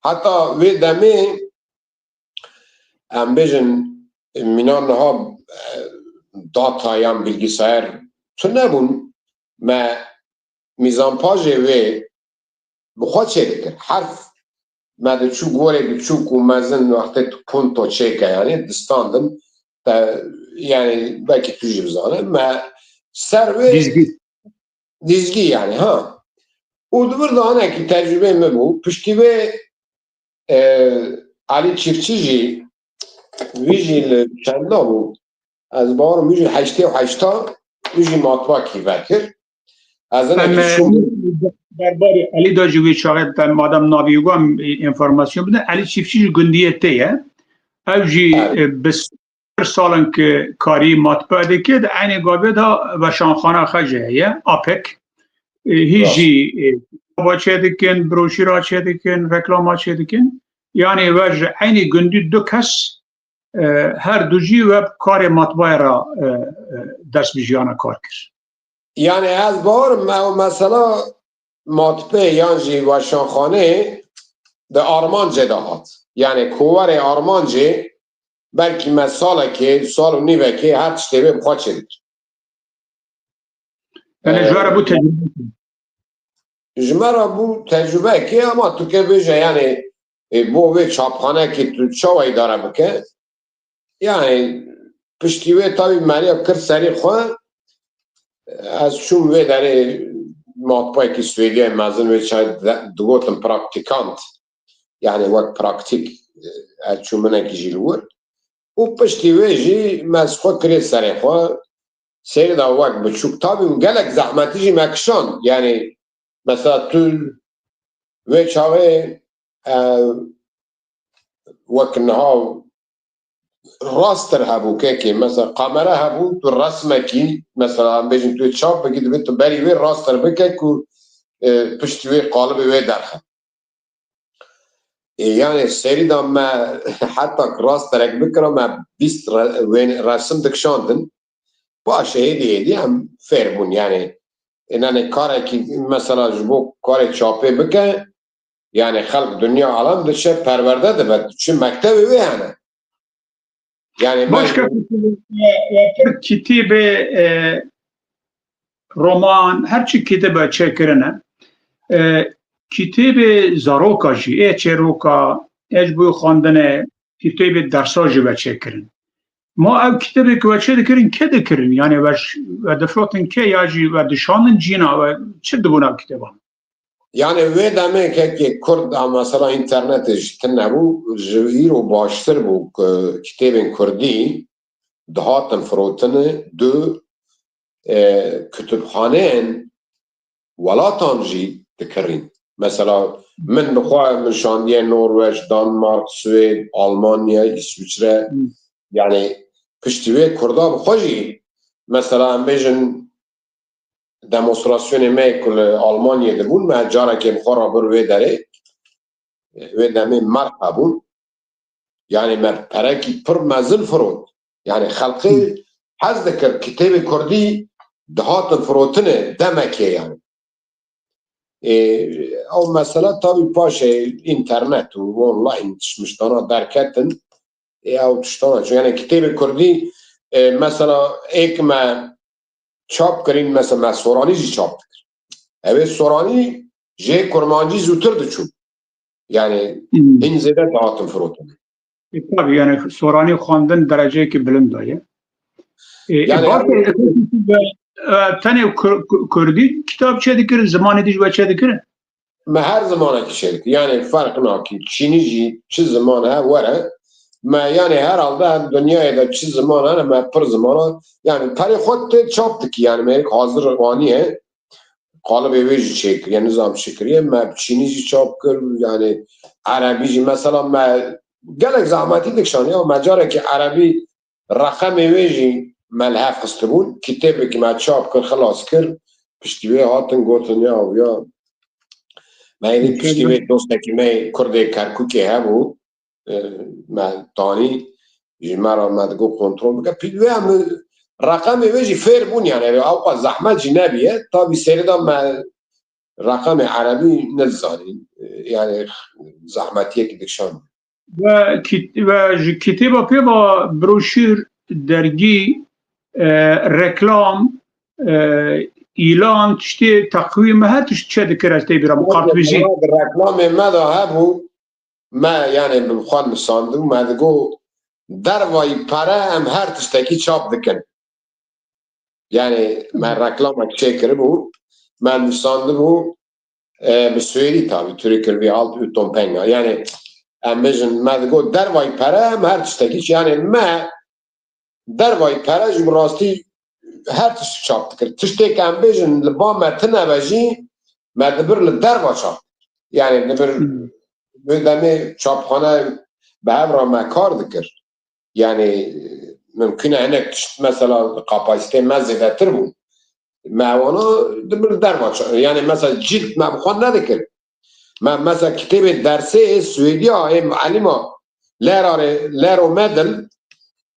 Heta wê demê, em bêjin, mîna niha, e, data yan bilgisayar tune bûn. Me mîzanpajê wê bi xwe çêdikir. Herf me diçû gorê biçûk û mezin, wextê tu punto çêke, yani distandin, te, yani belkî tu jî bizane, me ser wê Dîzgî. Dîzgî yani, ha. Û di vir de hinekî tecrûbê min bû. Piştî wê, e, Elî Çiftçî jî, wî jî li çenda bû? Ez bawerim wî jî heştê û heşta, wî jî matbakî vekir. Ez Em, hinekî e, çûm. Derbarê Elî de jî wê çaxê te madem navê wî got, em, e, înformasyon bidin. Elî Çiftçî jî gundiyê te ye. Ew jî, Evet. e, bi salin ki karî matbe dike, di eynê gavê de weşanxana xwe jî heye, APEK. E, hî Rast. jî, e, kitaba çêdikin, broşîra çêdikin, reklama çêdikin. Yani we ji eynî gundî du kes, e, her du jî we bi karê matbayê re, e, e, dest bi jiyana kar kir. Yani ez bawerim ew mesela matbê yan jî weşanxanê di armancê de hat. Yani kowarê armancê belkî me salekê, sal û nîvekê her tiştê wê bi xwe çêdikir. Yani ji we re bû Ee, tecrube. Ji me re bû tecrubeyekê, ama tu kê bêje, yani, e, bo wê çapxanekî tu çawa îdare bike? Yani, piştî wê tabî meriya kir serî xwe, ez çûm wê derê matbayekî Swêdiyayê mezin wê çay de-, digotin praktikant. Yani wek praktîk, e, ez çûm hinekî jî li wir. Û piştî wê jî me ji xwe kirê serê xwe. Seyr da wek biçûk. Tabî gelek zehmetî jî me kişand. Yani mesela tu wê çaxê, e, wek niha raster hebû kekê. Mesela kamera hebû, tu resmekî, mesela em bêjin tu yê çap bikî, divê tu berî wê raster bike ku, e, piştî wê qalibê wê derxe. E, yani serî de me heta ku rasterek bikira, me bîst re-, wên-, resim dikişandin. Paşê hêdî hêdî em fêr bûn. Yani, e, nanê karekî mesela ji bo karê çapê bike, yani xelk dinya alem diçe perwerde dibe, diçe mektevê wê hene. Yani Başka me- kitêbê, e, e, pir kitêbê, e, roman, her çi kitêbe çêkirine. E, kitêbê zaroka jî, ê çêroka, ê ji bo xwendinê, kitêbê dersa jî ve çêkirin. Ma ew kitêbê ku ve çê dikirin, kê dikirin? Yani ve ş-, ve difrotin kê ya jî ve dişandin cîna ve çi dibûn ew kitêban? Yani wê demê kekê Kurd a mesela înternetê jî tune bû, ji îro baştir bû ku kitêbên Kurdî dihatin firotine, du, e, kutubxaneyên welatan jî dikirîn. Mesela min bi xwe min şandiye Norweç, Danmark, Swêd, Almanya, Îswîçre. Hmm. Yani piştî wê Kurda bi xwe jî, mesela em bêjin demonstrasyonê me ku li Almanyê dibûn, me carekê bi xwe re bir wê derê, wê demê merq hebûn. Yani me perekî pir mezin firot. Yani xelqê Hmm. hez dikir, kitêbê Kurdî dihatin firotine demekê yani. Ê, ew mesela tabî paşê înternet û online tiştmiştana derketin. Ê, ew tiştana çi? Yani kitêbê Kurdî, e, mesela êk me çap kirîn, mesela me soranî jî çap dikir. Ew ê soranî jê kurmancî zûtir diçû. Yani Hmm. hin zêde dihatin firotin. E, tabii yani soranî xwendin dereceyekî bilind daye. E, e, Yani baş her e, e, tenê Kur-, Ku-, Kurdî kitap çê dikirin, zimanê dî jî ve çê dikirin? Me her zimanekî çê dikir. Yani ferq nakî. Çînî jî çi ziman he were. Me yani herhalde her dinyayê de çi ziman hene me pir zimana. Yani perê xwe tê çap dikî. Yani me hazir aniye. Qalibê wê jî çêkiriye, nizam çi kiriye. Me bi çînî jî çap kir. Yani erebî jî mesela me gelek zehmetî dikişand. Ya me carekî erebî reqemê wê jî me li hev xistibûn. Kitêbekî me çap kir, xilas kir. Piştî wê hatin gotin ya, ya. Me êdî piştî wê dostekî me Kurdê Kerkûkê hebû. E, me tanî ji me re me digot kontrol bike. Piştî wê em reqemê wê jî fêr bûn yani. Ew qas zehmet jî nebiye. Tabî serê de me reqemê erebî nedizanîn. E, yani zehmetiyekî dikişand. Ve kit-, ve ji kitêba pê ve broşür, dergî, e, reklam, e, îlan, tiştê, teqwîm, her tişt çê dikir, ez tê bîra min, kartvîzî. Reklamê me de hebû, me yani bi xwe nusandibû, me digot dervayî pere em her tiştekî çap dikin. Yani me reklamek çêkiribû, me nusandibû, e, bi Swêdî tabî, Türkül bir alt utom pengar. Yani em bêjin, me digot dervayî pere em her tiştekî, yani me dervayî pere jî bi rastî her tişt çap dikir. Tiştê ke em bêjin li ba me tune be jî me dibir li derva çap dikir. Yani dibir Hmm. wê demê çapxane bi hev re me kar dikir. Yani mimkun e hinek tişt mesela kapasiteyê me zêdetir bû. Me wana dibir derva ça-, yani mesela cilt me bi xwe nedikir. Me mesela kitêbê dersê ê Swêdiya ê muellima Lärare, läromedel,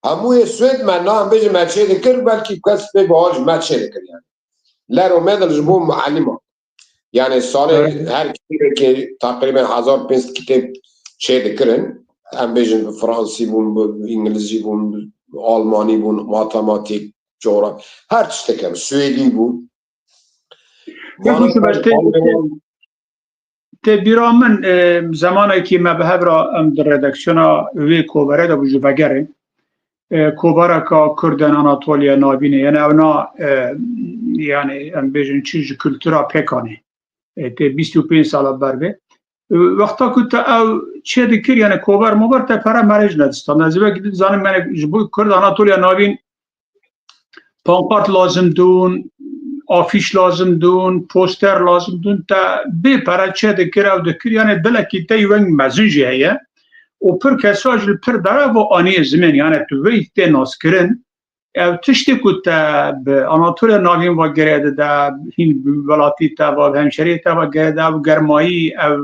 hemû yê Swêd me, na em bêjin me çê dikir, belkî kes pê bawer ji me çê dikir yani. Läromedel ji bo muellima. Yani salê Evet. her kitêbekê teqrîben hezar pênc sed kitêb çê dikirin. Em bêjin bi fransî bûn, bi îngilizî bûn, bi almanî bûn, matematîk, coğraf-, her tiştekê, bi swêdî bûn. Peki, Vana Sibel, te, Vana te, tê bîra min, e, zemanekî me bi hev re em di redaksiyona wê kovere de bû ji vegerê. E, kovareka Kurd ên Anatoliya Navînê, yani ew na, e, yani em bêjin çi ji kultura pêkanê. E, tê bîst û pênc sala ber vê. E, wexta ku te ew çê dikir, yani kovar movar te pere merê jî nedistan. Ez vekî dizanim, yani ji bo Kurd Anatoliya Navîn pankart lazim dûn, afîş lazim dûn, poster lazim dûn, te bê pere çê dikir, ew dikir, yani dilekî te yî weng mezin jî heye. û pir kesa ji li pir derev û aniyê zimên, yani tu vê tê naskirin, ev tiştê ku te bi Anatoliya Navîn ve girê dide, hîn bi welatî te ve, bi hemşeriyê te ve girê dide, ev germayî, ev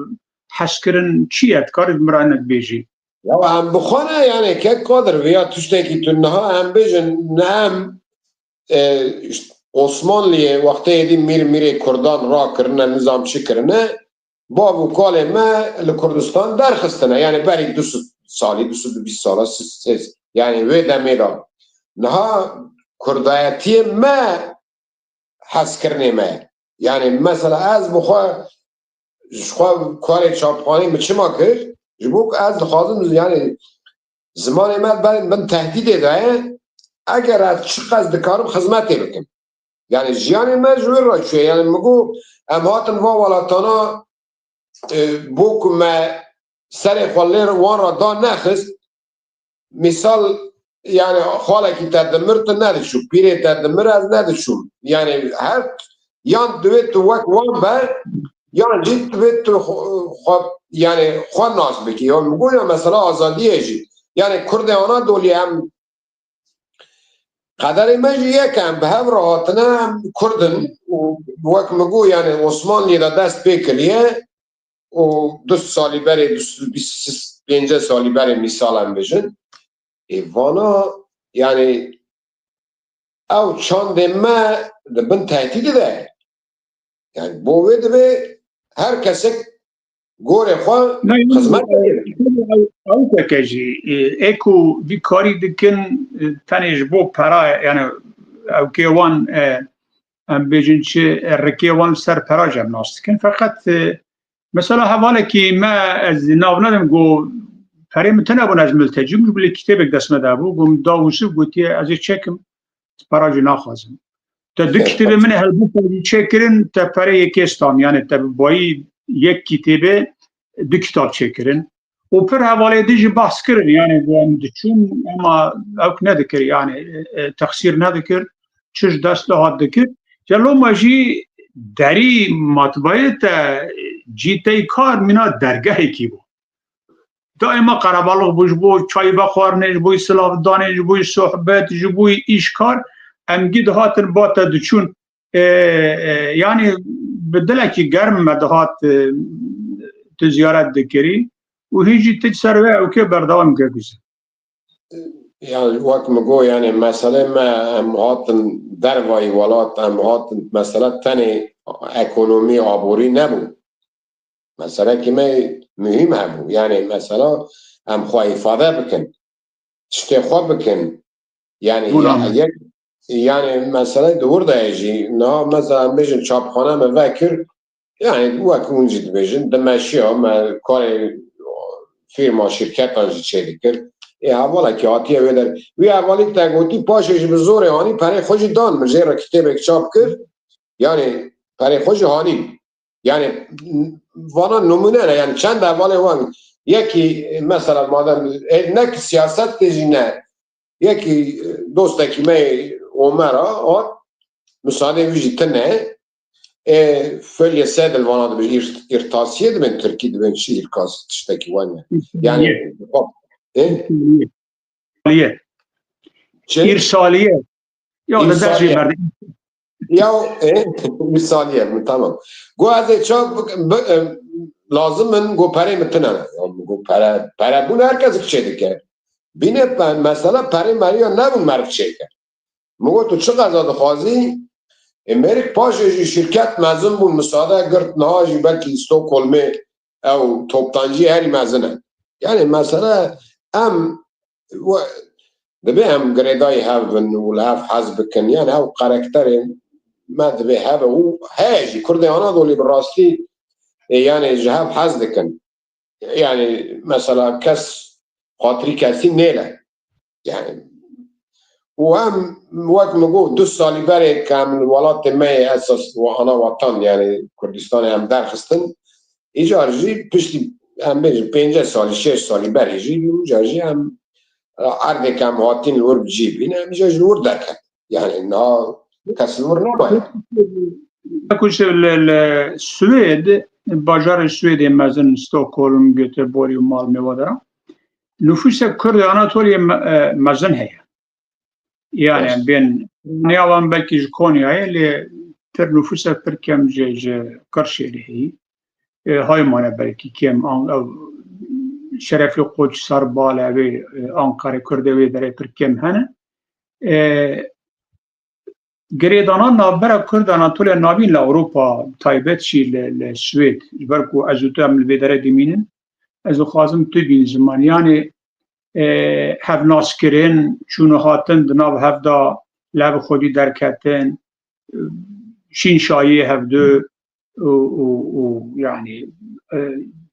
hezkirin çi ye? Dikarî bi min re hinek bêjî? Ya em bi xwe ne, yani kek Qadir, viya tiştekî tu niha em bêjin, ne em, e, işte, Osmanliyê wextê êdî mîr mîrê Kurdan rakirine, nizam çi kirine, bav û kalê me li Kurdistan derxistine. Yani berî du sed salî, du sed û bîst sala, siz, siz, yani wê demê de. Niha kurdayetiyê me hezkirinê me ye. Yani mesela ez bi xwe, ji xwe karê çapxanê min çima kir? Ji bo ku ez dixwazim, yani zimanê me ber bin tehdîdê de ye. Eger ez çiqas dikarim xizmetê bikim. Yani jiyanê me ji wê re çûye. Yani min got, em hatin va welatana, e, bo ku me serê xwe lê wan re da nexist, misal, yani xalekî te dimir tu nediçû, pîrê te dimir ez nediçûm. Yani her, yan divê tu wek wan be, yan jî divê tu xwe, xwe, yani xwe nas bikî. Ya min got ya mesela azadiyê jî. Yani Kurdê Anadolî em Qederê me jî yek e, em bi hev re hatine, em Kurd in û wek min got, yani Osmanliyê de dest pê kiriye û du salî berê, du bîst pêncî salî berê mîsal em bijin. Ê vana, yani ew çandê me di bin tehdîdê de ye. Yani bo wê divê her kesek gorê xwe xizmet bike. Ew teke jî, e, ê ku vî karî dikin, e, tenê ji bo pera, yani ew kê wan, e, em bêjin çi, e, rikê wan li ser pera jî em nas dikin. Feqet, e, mesela hevalekî me, ez nav nedim, got, perê min tune bûn, ez miltecî bûm, ji bilî kitêbek dest me de bû, got, min da Wisif, gotiye, ez ê çekim, para jî naxwazim. Te du kitêbê min ê helbesta jî çêkirin, te perê yekê stan, yani te bi bayî yek kitêbê du kitab çêkirin. Û pir hevalê din jî behs kirin, yani got em diçûn, ema ew nedikir, yani, e, e, texsîr nedikir, çi ji dest dihat dikir. Ya loma jî derî matbayê te cî tey kar mîna dergehekî bû. Daîma qerebalix bû, ji bo çayî vexwarinê, ji bo silavdanê, ji bo sohbet, ji bo îş kar, em gî dihatin ba te diçûn. E, e, yani bi dilekî germ me dihat, e, tu ziyaret dikirî û hîn jî tu ser wê ewkê berdewam kir kuzim. Yani wek min got, yani meselê me, em hatin dervayî welat, em hatin mesela tenê ekonomî, aborî nebû. Meselekî me muhîm hebû. Yani mesela em xwe îfade bikin. Tiştê xwe bikin. Yani Bûna ya-, me. yek, yani mesele di wir de ye jî. Niha mesela em bêjin çapxane me vekir, yani wek hûn jî dibêjin, dimeşiya me karê firma, şirketan jî çêdikir. Ê hevalekî hatiye wê der. Wî hevalî te gotî paşê jî bi zorê hanî perê xwe jî dan min. Jê re kitêbek çap kir. Yani perê xwe jî hanî. Yani vana numune ne, yani çend hevalê wan. Yekî mesela madem, e, ne ki siyaset de jî ne. Yekî, e, dostekî me Omer a, a, misadê wî jî tine. E, fölye sedil vana dibin, îr-, îrtasiye dibin, tirkî dibin çi îrkas, tiştekî wan e. Yani, e? Îrsaliye. Çi? Îrsaliye. Ya, li Îrsaliye. Dejê berdin. Ya, e, îrsaliye, tamam. Go ez ê çav bik-, bi-, e, lazim min, go perê min tine. Ya, go pere, pere bûn her kes çê dike. Bîne pe-, mesela perê meriya nebûn merv çêke. Min got, tu çi qeza dixwazî? Ê, mêrik paşê jî şirket mezin bûn, misade girt, niha jî belkî Stockholmê ew toptancî herî mezin e. Yani mesele em we-, divê em girêdayî hev bin û li hev hez bikin. Yani ew karakterê me divê hebe û heye jî Kurdê Anadolî bi rastî, e, yani ji hev hez dikin. Yani mesela kes xatirî kesî nêle. Yani û em wek min got du salî berê ke em li welatê me yê esas û ana watan, yani Kurdistanê em derxistin. Îcar jî piştî em bêjin pêncî salî, şêst salî berê jî, îcar jî em erdê ke em hatin li wir bi cî bîne, em îcar ji wir derket. Yani niha kes li wir nemaye. Ku ji li, li Swêd, bajarê Swêdê mezin, Stockholm, Göteborg û Malmö ve de. nüfusek Kurd û Anatoliyê me-, e, mezin heye. Yani Baş. bên Konyayê wan belkî ji Konyayê lê pir nüfusek pir kêm ji, ji Qirşêlê heyî. E, Haymane belkî kêm, an-, ew Şereflî Koç, Serbal, ew ê, e, Ankarê Kurdê wê derê pir kêm hene. E, girêdana navbera Kurd Anatoliya Navîn li Ewropa, taybet jî li, li Swêd, ji ber ku ez û tu em li vê derê dimînin, ez dixwazim tu bîn ziman. Yanî, e, hevnaskirin, çûn û hatin di nav hev de, li hev xwedî derketin, e, şîn şayê hevdu û, û, û, yanî, e,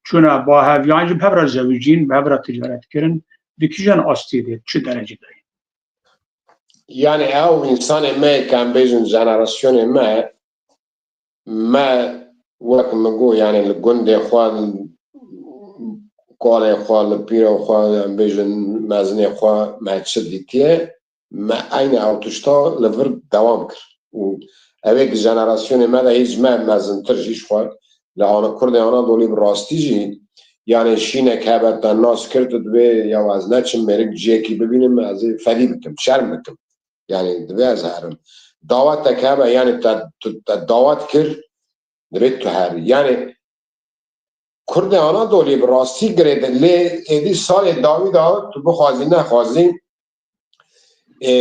çûna ba hev, yan jî bi hev re zewicîn, bi hev re ticaret kirin, di kîjan astê de, çi derecê de ye? Yani ew insanê me, em bêjin jenerasyonê me, me wek min got, yani li gundê xwe, kalê xwe, li pîrê xwe, em bêjin mezinê xwe, me çi dîtiye, me eyne ew tişta li vir dewam kir. Û ev ê di jenerasyonê me de hîç me mezintir jî ji xwe li ana Kurdê Anadolî bi rastî jî, yani şînek hebe te nas kir, tu dibê ya ez neçim mêrik ciyekî bibînim, ez ê fedî bikim, şerm bikim. Yani divê ez herim. Dawetek hebe, yani te, tu, te dawet kir, divê tu herî. Yani Kurdê Anadolî bi rastî girêdin, lê êdî salê dawî de tu bixwazî nexwazî, e,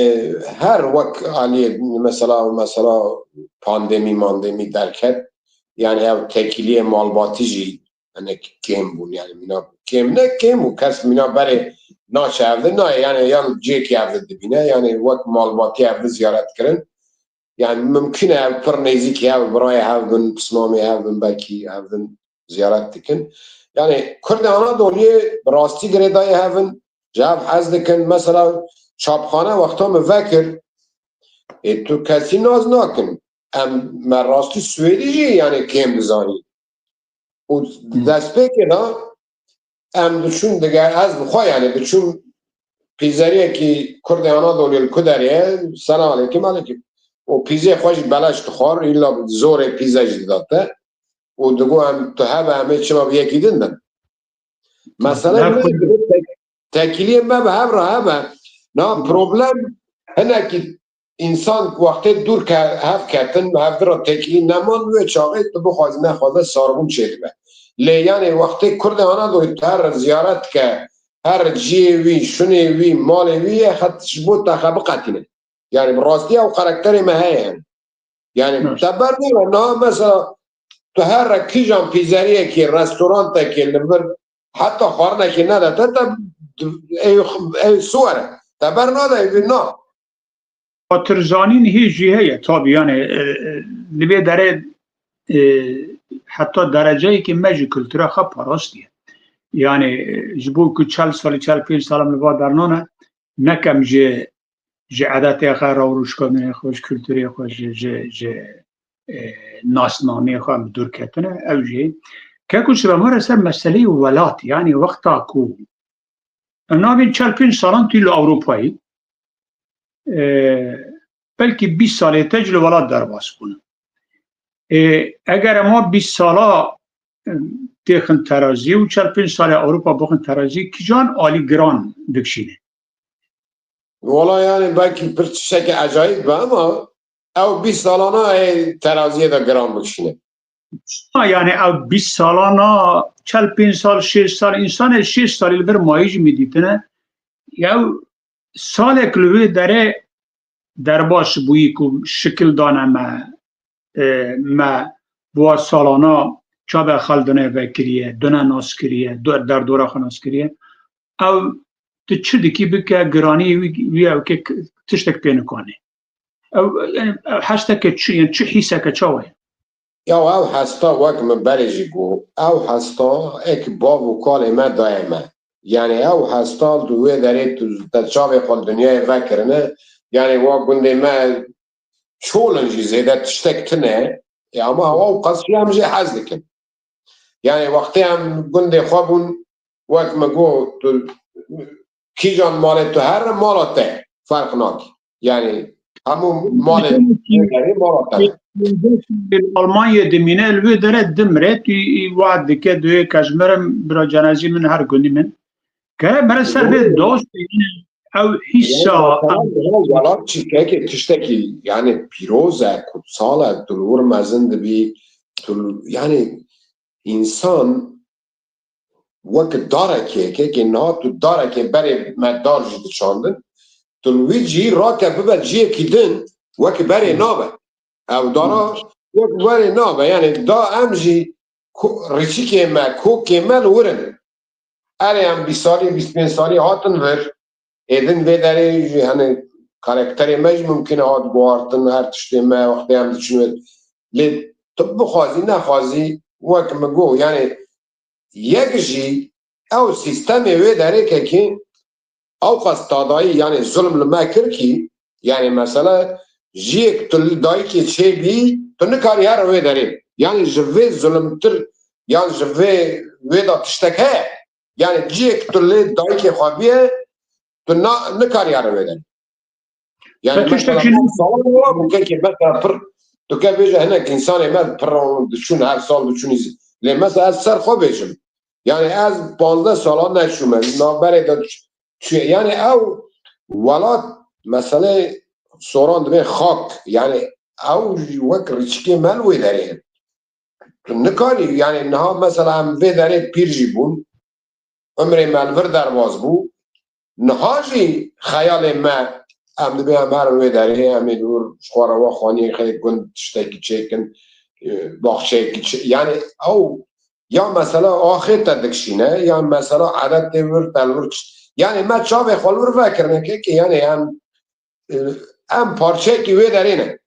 her wek aliyê mesela, mesela pandemî, mandemî derket, yani ev tekîliyê malbatî jî hinek kêm bûn, yani mîna kêm ne kêm û kes mîna berê naçe evde nayê, yani yan ciyekî evde dibîne, yani wek malbatî evde ziyaret kirin. Yani mimkun e ev pir nêzîkî hev, birayê hev bin, pismamê hev bin, belkî hev bin ziyaret dikin. Yani Kurdê Anadoliyê bi rastî girêdayê hev in, ji hev hez dikin. Mesela çapxane wexta min vekir, ê tu kesî nas nakin. Em me rastî Swêdî jî yani kêm dizanî. Û destpêkê de em diçûn diger, ez bi xwe yani diçûm pîzeriyekî Kurdê Anadolî li ku derê ye, selam aleykum, aleykum. Û pîzê xwe jî beleş dixwar, îlla zorê pîze jî dida te. Û digo em tu hebe em ê çima bi yekî din bin. Mesele Her wê ku- dibe tek-, tekîliyê me bi hev re hebe. Na problem hinekî însan wextê dûr ke hev ketin, hevdi re tekîlî neman, wê çaxê tu bixwazî nexwaze sarbûn çêdibe. Lê yanê wextê Kurdê Anadolî tu her ziyaret dike, her ciyê wî, şunê wî, malê wî ye, xet ji bo te xe biqetîne. Yani bi rastî ew karakterê me heye yani. Yani Hı. te bername, niha mesela tu her re kîjan pîzeriyekê, restorantekê li vir heta xwarinekê nede te, te ew, ew siwere. Te bernade, ew na. Xatirzanîn hê jî heye, tabî, yani, e, e, li vê derê, e, heta dereceyekê me ji kultura xwe parastiye. Yani, e, ji bo ku çel salî, çel pênc sal em li va dernane, nekem ji, ji edetê xwe, rewrûşkandinê xwe, ji kulturê xwe, ji, ji, ji, e, nasnameyê xwe em dûr ketine, ew jî. Keko, ji me re ser meseleyê welat, yani wexta ku Em nabên çel pênc salan tu yî li Ewropayê, e, belkî bîst salê te ji li welat derbas bûn. E, eger ema bîst sala, e, têxin teraziyê û çel pênc salê Ewropa bixin teraziyê, kîjan alî giran dikişîne? Wala yani belkî pir tiştekî ecayîb be ama ew bîst salana ê teraziyê de giran bikişîne. Ha, yani ew bîst salana, çel pênc sal, şêst sal, însanê şêst salî li vir mayî jî min dîtine. Ew salek li wê derê derbas bûyî ku şikil dane me, e, me bi wa salana çabe xwe li dune vekiriye, dune nas kiriye, do-, derdora xwe nas kiriye. Ew tu çi dikî bike, giranî wî, wî ew ke tiştek pê nikane. Ew, yani, ew hesteke çi, yani çi hîseke çawa ye? Ya ew hesta wek min berê jî got, ew hesta ê ki bav û kalê me daye me. Yani ew hesta di wê derê tu te çavê xwe li dinyayê vekirine, yani wa gundê me çol in jî zêde tiştek tune, e, ama ew qas jî em jê hez dikin. Yani wextê em gundê xwe bûn, wek min got, tu kîjan malê tu here, mala te ferq nake. Yani hemû malê, mala te. Li Almanyê dimîne, li wê dere dimre, tu wad dike, duyê ke ji me re bira cenazî min her gundî min. Gere mere ser vê dost ew hîsa Welat çîkekê tiştekî yani pîroz e, kutsal e, tu li wir mezin dibî, tu yani însan wek darekê, kekê niha tu darekê berê me dar jî diçandin, tu li wî cihî rake bibe cihekî din wek berê nabe. Ew dara wek berê nabe. Yani da em jî rîçikê me, kokê me li wir in. Erê em bîst salî, bîst pênc salî hatin vir. Êdin vê derê jî hani karakterê me jî mumkin e hat guhartin, her tiştê me wextê em diçin wê. Lê tu bixwazî nexwazî wek min got yani yek jî ew sîstemê wê derê kekê ewqas tadayî yani zulm li me kir kî yani mesela jiyek tu li dayikê çêbî tu nikarî here wê derê. Yani ji vê zulmtir yan ji vê wê de tiştek heye. Yani cihek tu li dayikê xwe bîye, tu na nikarî here wê derê. Yani mesela salon wa bû kekê mesela pir, tu ke bêje hinek însanê me pir diçûn her sal diçûn îzî. Lê mesela ez ser xwe bêjim. Yani ez panzdeh sala neçûme. Navberê de çûye. Yani ew welat meselê soran dibê xak. Yani ew wek rîçikê me li wê derê. Tu nikarî yani niha mesela em vê derê pîr jî bûn. Umrê me li vir derbas bû. Niha jî xeyalê me em dibê em herin wê derê, em ê li wir ji xwe re we xaniyê xelê gund tiştekî çêkin, e, baxçeyekî çê, yani ew ya mesela axê te dikişîne, ya mesela edetê wir te li wir çi-, yani me çavê xwe li wir vekirine kekê, yani em, e, em parçeyekî wê derê ne.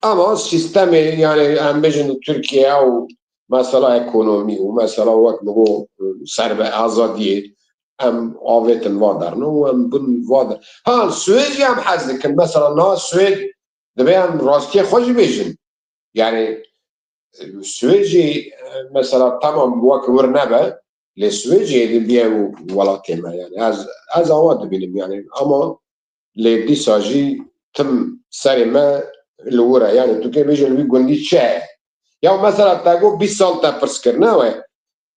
Ama sîstemê, yani em bêjin li Tirkiye ew mesela ekonomî û mesela wek min got serbe azadiyê em avêtin va derine û em bin va der. Ha, Swêd jî em hez dikin. Mesela niha Swêd dibê em rastiyê xwe jî bêjin. Yani Swêd jî mesela tamam wek wir nebe, lê Swêd jî êdî bîye û welatê me. Yani ez, ez awa dibînim yani ama lê dîsa jî tim serê me li wir e. Yani tu kê bêjin li wî gundî çi heye? Ya mesela te got bîst sal te pirs kirine we.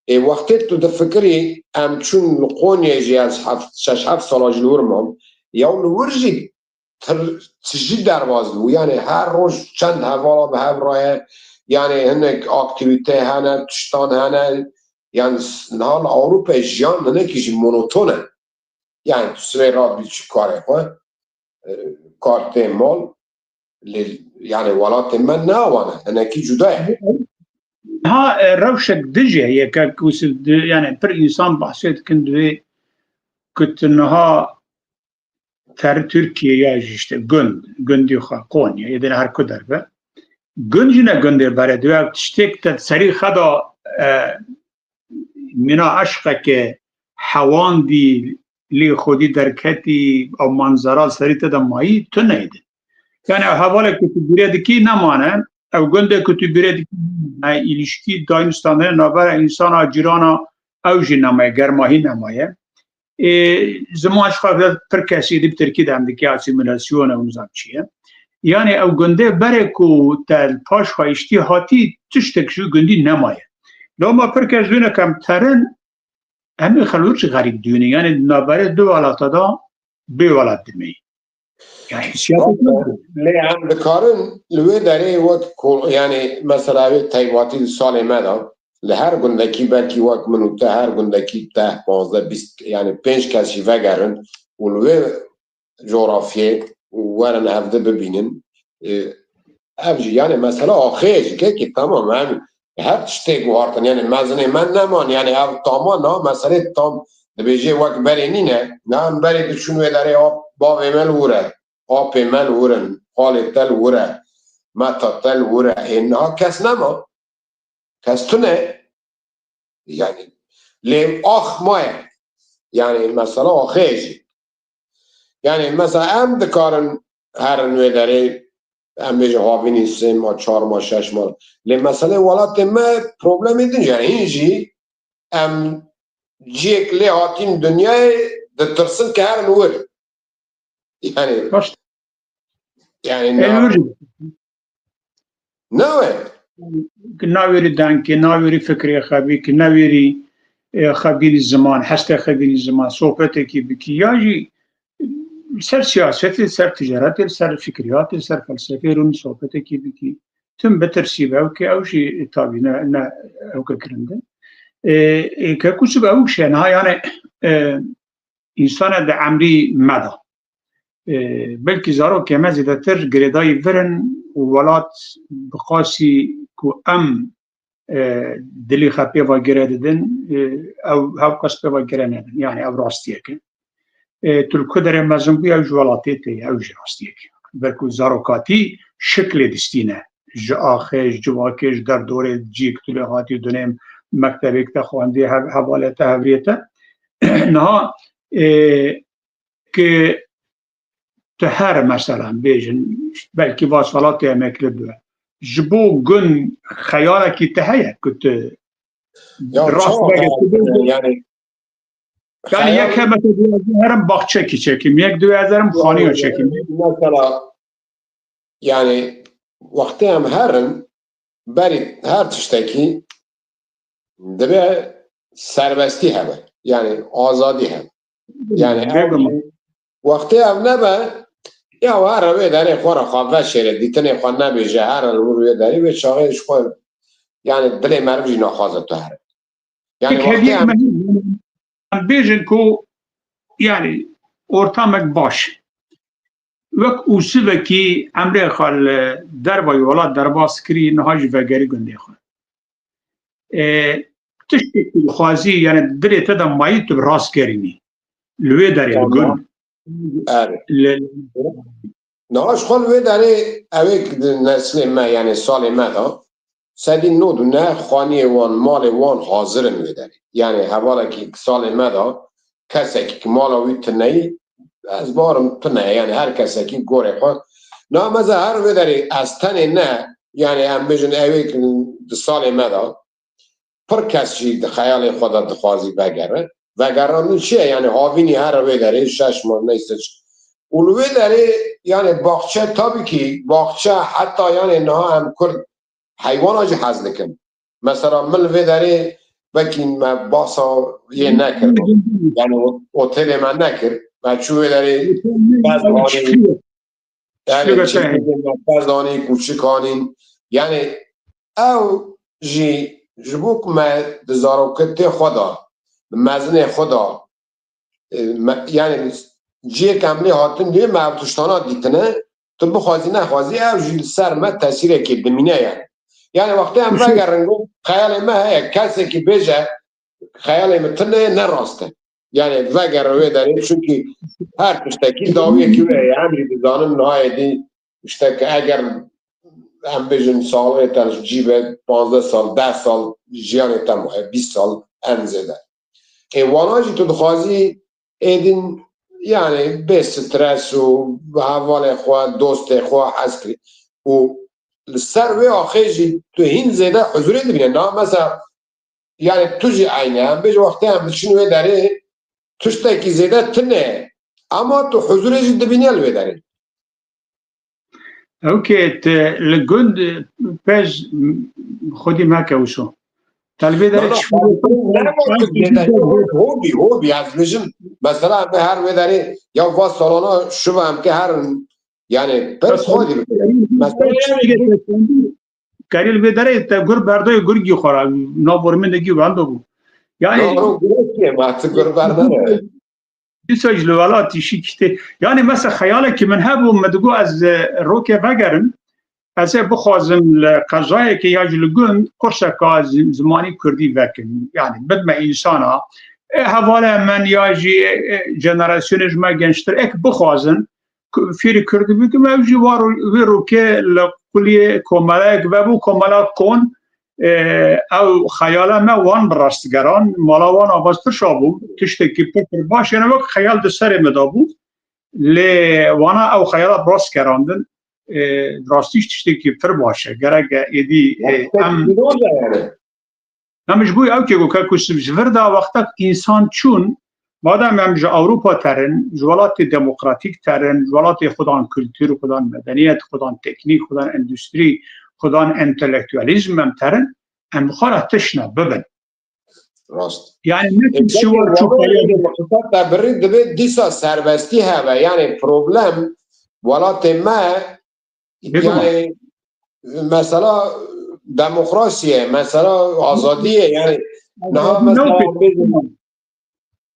Ê wextê tu difikirî em çûn li Qonyê jî ez heft, şeş heft sala ji li wir mam. Ya li wir jî tir-, tijî derbas bû. Yani her roj çend hevala bi hev re ye. Yani hinek aktîvîte hene, tiştan hene. Yani niha li Ewropayê jiyan hinekî jî monoton e. Yani tu sibê radibî çi karê xwe, e, kar tê mal, lê yani welatê me ne awan e, hinekî cuda ye. Ha, e, rewşek dij e, yeke ku si-, di-, yani pir însan behsê dikin divê ku tu niha ter Tirkiye ya jî işte gund, gundî xwe Konya, yê din her ku derbe. Gund jî ne gundê bere, divê ev tiştêk te serî xeda, e, mîna eşqeke hewandî lê xwedî derketî, ew manzara serî te de mayî, tu neyê din. Yani ew hevalek ku tu bîrê dikî nemane, ew gundek ku tu bîrê dikî nemane, îlişkî dayîn standine navbera însana, cîrana, ew jî nemaye, germahî nemaye. Ê, ziman ji xwe pir kesî dî bi tirkî de em dikî asîmîlasyon e û nizam çi ye. Yani ew gundê berê ku te li paş xwe îştî hatî tiştek ji gundî nemaye. Loma pir kes dûnek em terin, em ê xelwir jî xerîb dûnî. Yani di navberê du welata de bê welat dimeyî. Yani hissiyatê Lê em dikarin li wê derê wek ko-, yani mesela wê teybatî di salê me de li her gundekî belkî wek min û te her gundekî deh, panzdeh, bîst yani pênc kes jî vegerin û li wê coğrafyê û werin hevdi bibînin. E, ev jî yani mesela axê jî kekî tamam em her tiştê guhartin yani mezinê me neman yani ev tama na meselê tam dibêjê wek berê nîne. Na em berê diçûn wê derê ap bavê me li wir e, apê me li wir in, xalê te li wir e, meta te li wir e. Ê niha kes nema. Kes tune. Yani lê ax maye. Yani mesela axê jî. Yani mesela em dikarin herin wê derê, em bêjin havînî sê ma, çar ma, şeş ma. Lê meselê welatê me problemê din jî. Yani hîn jî em ciyek lê hatîn dinyayê ditirsin ke herin wir. Yani, yani Elwir. Nawe. Ki nawêrî dengkê, nawêrî fikrê xebî, ki nawêrî e, xebgînî ziman, hestê xebgînî ziman, sohbetekî bikî, ya jî li ser siyasetê, li ser ticaretê, li ser fikriyatê, li ser felsefeyê rûnî sohbetekî bikî. Tim bitirsî bi ew ke ew jî tabî ne, ne ew ke kirindin. E, e, ke kû çi bi ew şe niha, yani, e, însana di emrî me de. E, belkî zarokê me zêdetir girêdayî vir in û welat bi qasî ku em, e, dilî xwe pê ve gire didin, e, ew hewqas pê ve gire nedin. Yani ew rastiyek e. E, tu li ku derê mezin bûyî, ew ji welatê tê ye, ew jî rastiyek e. Ber ku zarokatî şiklê distîne. Ji axê, ji civakê, ji derdorê, ciyê ku tu lê hatî, dunêm mektebê ku te xwendî, hev-, hevalê te, hevriyê te. Niha, e, ki tu her, mesela, bêjin, belkî va salatê emekli bibe. Ji bo gund xeyalekî te heye ku tu Ya rast çawa vegere tu bê-, yani, yani, yek xeyal hebe tu dê ez herim baxçekî çekim, yek dê ez herim xaniya çekim. Mesela, yani, wextê em herin, berî her tiştekî dibe serbestî hebe, yani azadî hebe. Yani ew Bêguman. Jî wextê ev nebe, ya here wê derê xwe re xwe veşêre, dîtinê xwe nebêje, here li wir wê derê, wê çaxê ji xwe, yani dilê meriv jî naxwaze tu here. Yani Tek wextê hediyek em me heye, em bêjin ku, yani, ortamek baş. Wek Ûsivekî emrê xwe li dervayî welat derbas kirî, niha jî vegerî gundê xwe. E, tiştê ku dixwazî, yani dilê te de mayî, tu bi rast gerînî. Li wê derê li gund. Er. Li Niha ji xwe li wê derê ew ê neslê me, yani salê me de, sedî nod û neh xaniyê wan, malê wan hazir in wê derê. Yani hevalekî salê me de kesekî ki mala wî tuneyî, ez barim tune ye, yani her kesekî gorê xwe. Na meze her wê derê ez tenê ne, yani em bêjin ew ê ki di salê me de pir kes jî di xeyalê xwe de dixwazî vegere. Vegerandin çi ye? Yani havînî here wê derê şeş mah neyse çi. Û li wê derê yani baxçe, tabii ki baxçe, heta yani niha em Kurd heywana jî hez dikin. Mesela min li vê derê, belkî me basa yê nekir. Yani o-, otelê me nekir. Me çû wê derê bez anî. Evet, çiftlikê me bez anî, kûçik anîn. Yani ew jî ji bo ku me di zarokatê xwe de, di mezinê xwe de, e, me, yani cihê ku em lê hatin dê me ev tiştana dîtine, tu bixwazî nexwazî, ew jî li ser me tesîrekê dimîne yani. Yani wextê em vegerin, xeyalê me heye, kesekî bêje, xeyalê min tune ye, ne rast e. Yani vegere wê derê, çunkî her tiştekî dawiyekî wê ye. Em jî dizanin niha êdî, işte, ki eger em bêjin sağlığê te ji cî be, panzdeh sal, deh sal jiyanê te maye, bîst sal en zêde. Ê wana jî tu dixwazî êdî, yani bê stres û hevalê xwe, dostê xwe hez kirî. Û li ser wê axê jî tu hîn zêde huzurê dibîne. Na mesela, yani tu jî eynî, em bêjin wextê em diçin wê derê, tiştekî zêde tune ye. Ama tu huzurê jî dibîne li wê derê. Ew ke te li gund pej xwedî meke wişo. Te li vê derê çi ne, hobî, hobî, ez bêjim, mesela em her wê derê ya va salana şiva em ke herin, yani pej xwedî. Mesela yani Kerî li vê derê te gur berdayê gurgî xwe ra, nav ormindekî wendo bû. Yani, no, no, gurek ye, ma tu gur berdane. Dîsa ji li welatî şî kiştê. Yani mesela xeyalekî min hebû, min digot ez, e, roke vegerim, ez ê bixwazim li qezayekê ya jî li gund kurseka zim-, zimanî kurdî vekim. Yani bidme însana, e, hevalê min ya jî, e, e, jenerasyonê ji me gençtir, ek bixwazin, ku-, fêrî kurdî bikim, ew jî war û-, wê rokê li quliyê komeleyek vebû, komela Kon, e, ew xeyala me wan bi rast geran, mala wan avastir şa bû, tiştekî pir pir baş, yani wek xeyal di serê me de bû, lê wana ew xeyala bi rast gerandin, e, rastî jî tiştekî pir baş e, gerek e êdî, e, em Em ji bo ew kê ku ke ku ji vir de wextek însan çûn, madem em ji Ewropa terin, ji welatê demokratîk terin, ji welatê xudan kultur, xudan medeniyet, xudan teknîk, xudan endustrî, xudan entelektuelîzm em terin, em bi xwe re tiştne bibin. Rast. Yani ne E, çi belkî şiwa çok wano hayal. Miqyas te birî dibe dîsa serbestî hebe. Yani problem welatê me, Bêguman. Yani mesela demokrasî ye, mesela azadî ye. Yani niha Azadî ne mesela pek? Bêguman.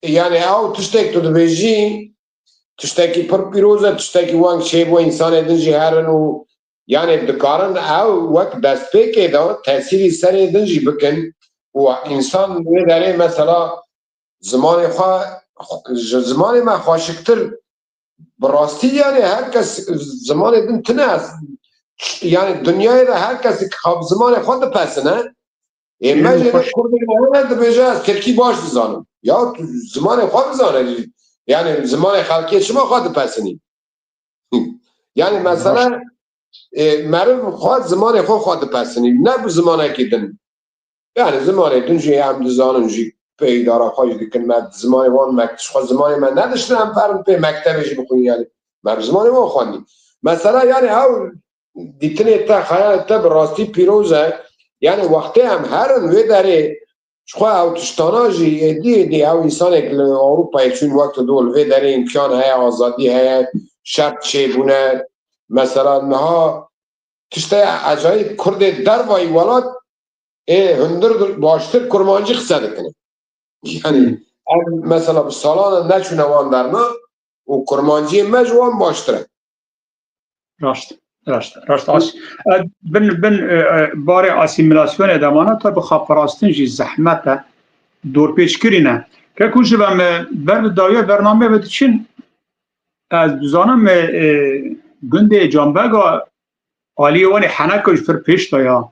Yani ew tiştek tu dibêjî, tiştekî pir pîroz e, tiştekî weng çêbû, însanê din jî herin û yani dikarin ew wek destpêkê de tesîrî serê din jî bikin û însan wê derê mesela zimanê xwe, ji zimanê me xweşiktir, bi rastî yani her kes zimanê din tine, yani dinyayê de her kes xwe bi zimanê xwe dipesine. Ê, me jî xweş. Kurdê me hene dibêje, ez tirkî baş dizanim. Ya tu zimanê xwe bizane. Yani zimanê xelkê çima xwe dipesinî? Yani mesela, e, meriv xwe zimanê xwe xwe dipesinî. Ne bi zimanekî din. Yani zimanê din jî em dizanin jî pê îdara xwe jî dikin. Me zimanê wan me, ji xwe zimanê me nediştin em ferin pê mektebê jî bixwînin yani. Me bi zimanê wan xwendî. Mesela yani ew dîtinê te, xeyalê te bi rastî pîroz e. Yani wextê em herin wê derê, ji xwe ew tiştana jî êdî êdî ew însanek li Ewropayê çûn wek tu dol vê derê îmkan heye, azadî heye, şert çêbûne. Mesela niha tiştê ecayîb Kurdê dervayî welat ê hundir baştir kurmancî qise dikine. Yani Hmm. Ev mesela bi salan e neçûne wan derna û kurmanciyê me ji wan baştir e. Raşt, raşt, raşt. As, e, bin, bin, e, e, barê asîmîlasyonê de mane, tabi xwe parastin jî zehmet e, dorpêçkirî ne. Kek hûn jî ve me ber bi dawiya bernameyê ve diçin, ez dizanim, e, e, gundê Canbega aliyê wan ê heneka jî pir pêş de ya.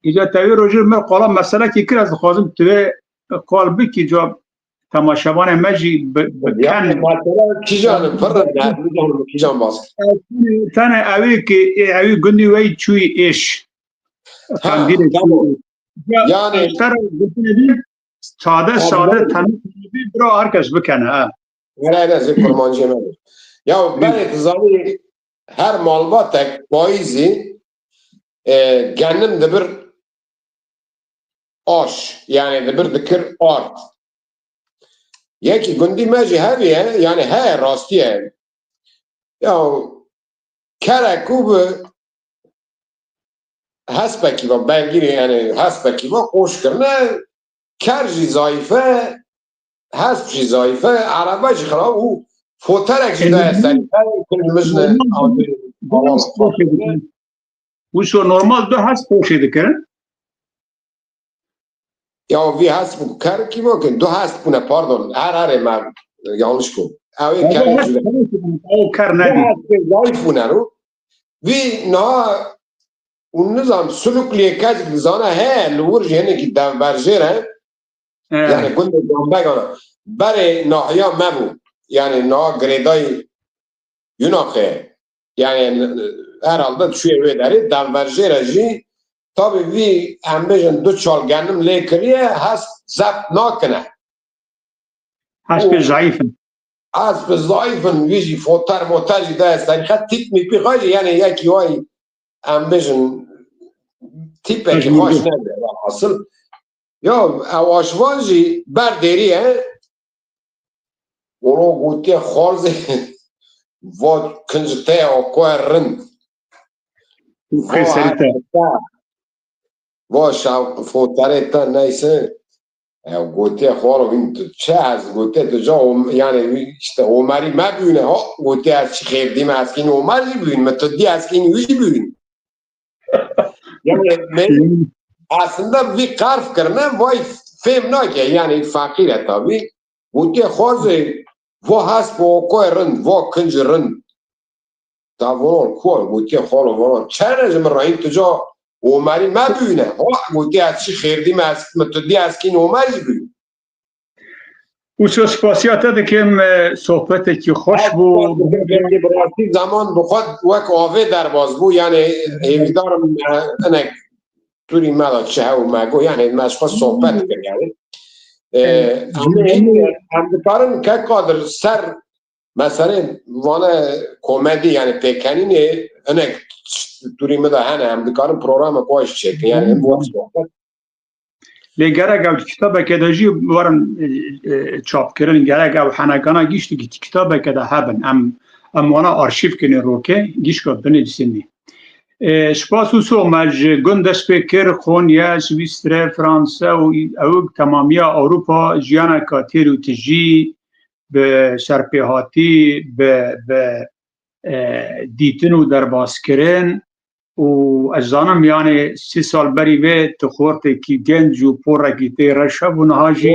Îca tevî rojê min qala meselekî kir, ez dixwazim tu vê qal bikî, ca temaşevanê me jî bi-, Ya, biken. Mesela kîjan in, pir ne, kîjan in, kîjan bas. Tenê ewî ki, ê, ewî gundî wey çûyî êş. Ha, Qendîlê tamam. çûyî. Ya, Yani êşter gundî bî, sade, Ha, sade, ben- tenê bî, bira her kes bikene, ha. Hele hele zê kurmanciyê me bir. Ya, Hı. Berê tu zanî, her malbatek payîzî, e, genim dibir aş, yani dibir dikir ard. Yekî gundî me jî hevî ye, yani heye, rastî ye. Ya, kerek û bi hespekî ve, belgîrê, yani hespekî ve qoş kirine, ker jî zayîf e, hesp jî zayîf e, erebe jî xirab û foterek jî daye serî. Her kul mijne Wisa normal du hesp poşê dikirin. Ya vî hesp û ker kî bû ki? Du hesp bûne, pardon. Her herê me yanlış bû. Ew ê Ya kerê du hesp jî de. Poşê dikirin, ew ker Du nedî. Hespê zayîf bûne ro. Vî niha û nizam Sulûkliyê kesik dizane heye, li wir jî hinekî devberjêr e. He. Yani gundê Canbegana. Berê nahiya me bû. Yani niha girêdayî Yunaxê. Yani herhalde çûye wê derê, devberjêr e jî. Tabi vî em bêjin du çal genim lê kiriye, hesp zebt nakine. Hespê Û zayîf in. Hespê zayîf in, wî jî foter moter jî daye serî xwe, tîp mîpî xwe jî, yani yekî way em bêjin tîpekî Pişt xweş mîpî. Nebe, velhasil. Ya, ew aşvan jî ber dêrî ye. Wilo gotiye xwarzê va kinc te ya xwe rind. Û Va qêserî te. Her te. Va şev-, foterê te neyse. Ew gotiye xwaro hîn tu çi ez gotiye tu ca Om-, yani wî işte Omerî me bûne ha. Gotiye ez çi xêrdî me, ez kîn Omer jî bûn, me tu dî ez kîn wî jî bûn. Yani me aslında vî qerf kirine vay fêm nake, yani feqîr e tabi. Gotiye xwazê va hesp û okoyê rind, va kincî rind. Da volol ku gotiye xwalo volol. Çene ji min rayîn tu ca Omerî me bûne. Ha, gotiye ez çi xêrdî me, ez, me tu dî ez kîn Omer jî bûn. Û so spasiya te dikim, e, sohbetekî xweş bû. Belkî bi rastî zaman bi xwe wek avê derbas bû, yani hêvîdarim, e, hinek tûrî me de çi hew me got, yani me ji xwe sohbet kir, yani. E, Evet. Em, em dikarin ke Qadir ser meselê vane komedî, yani pêkenînê hinek tûrî me de hene, em dikarin programek xweş çêkin, yani em wek sohbet. Lê gerek ew di kitabeke de jî werin, e, e, çapkirin, gerek ew henekana giştî di kitabeke de hebin. Em, em wana arşîv kinê roke, gişka binivîsînê. E, spas û so me ji gund dest pê kir, Konya, Swîstre, Fransa û ew temamiya Ewropa jiyaneka têr û tijî bi serpêhatî, bi, bi, e, dîtin û derbaskirin û ez zanim, yani, sî sal berî vê tu xortekî genc û porekî tê reş hebû, niha jî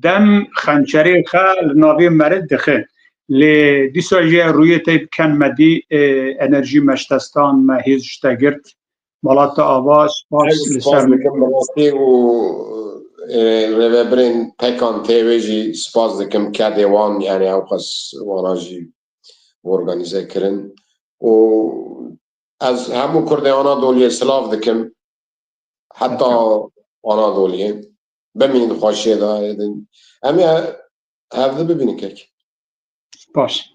dem xençerê xwe li navê meriv dixe. Lê dîsa jî rûyê te biken me dî, e, enerjî me ji te stan, me hêz ji te girt. Mala te ava, spas li ser. Spas dikim bi rastî û, e, rêvebirên Pekan T V jî spas dikim, kedê wan, yani ew qas wana jî organize kirin. Û ez hemû Kurdê Anadoliyê silav dikim. Heta Anadoliyê. Bimînin xweşiyê de êdin. Em ê hevdi bibînin kek. Baş.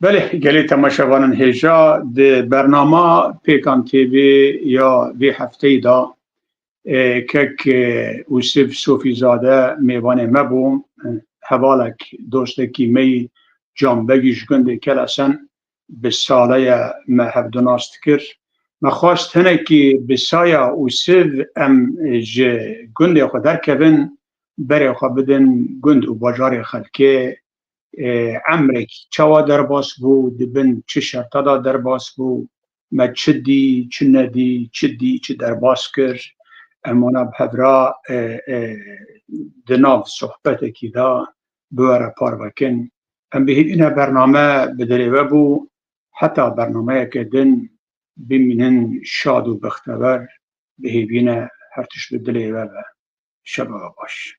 Belê, gelê temaşevanên hêja, di bernama Pêkan T V ya vê hefteyê de, e, kek, e, Ûsif Sofîzade mêvanê me bû. Hevalek, dostekî me yî, Canbegî ji gundê Kelesen, bi sale ye me hevdu nas dikir. Me xwest hinekî bi saya Ûsif em ji gundê xwe derkevin, berê xwe bidin gund û bajarê xelkê, e, emrekî çawa derbas bû, di bin çi şerta de derbas bû, me çi dî, çi nedî, çi dî, çi derbas kir, em wana bi hev re, e, e, di nav sohbetekî de bi we re parve kin. Em bi hêvî ne bername bi dilê we bû, heta bernameyeke din bimînin şad û bextewer, bi hêvî ne her tişt bi dilê we be. Şeva we baş.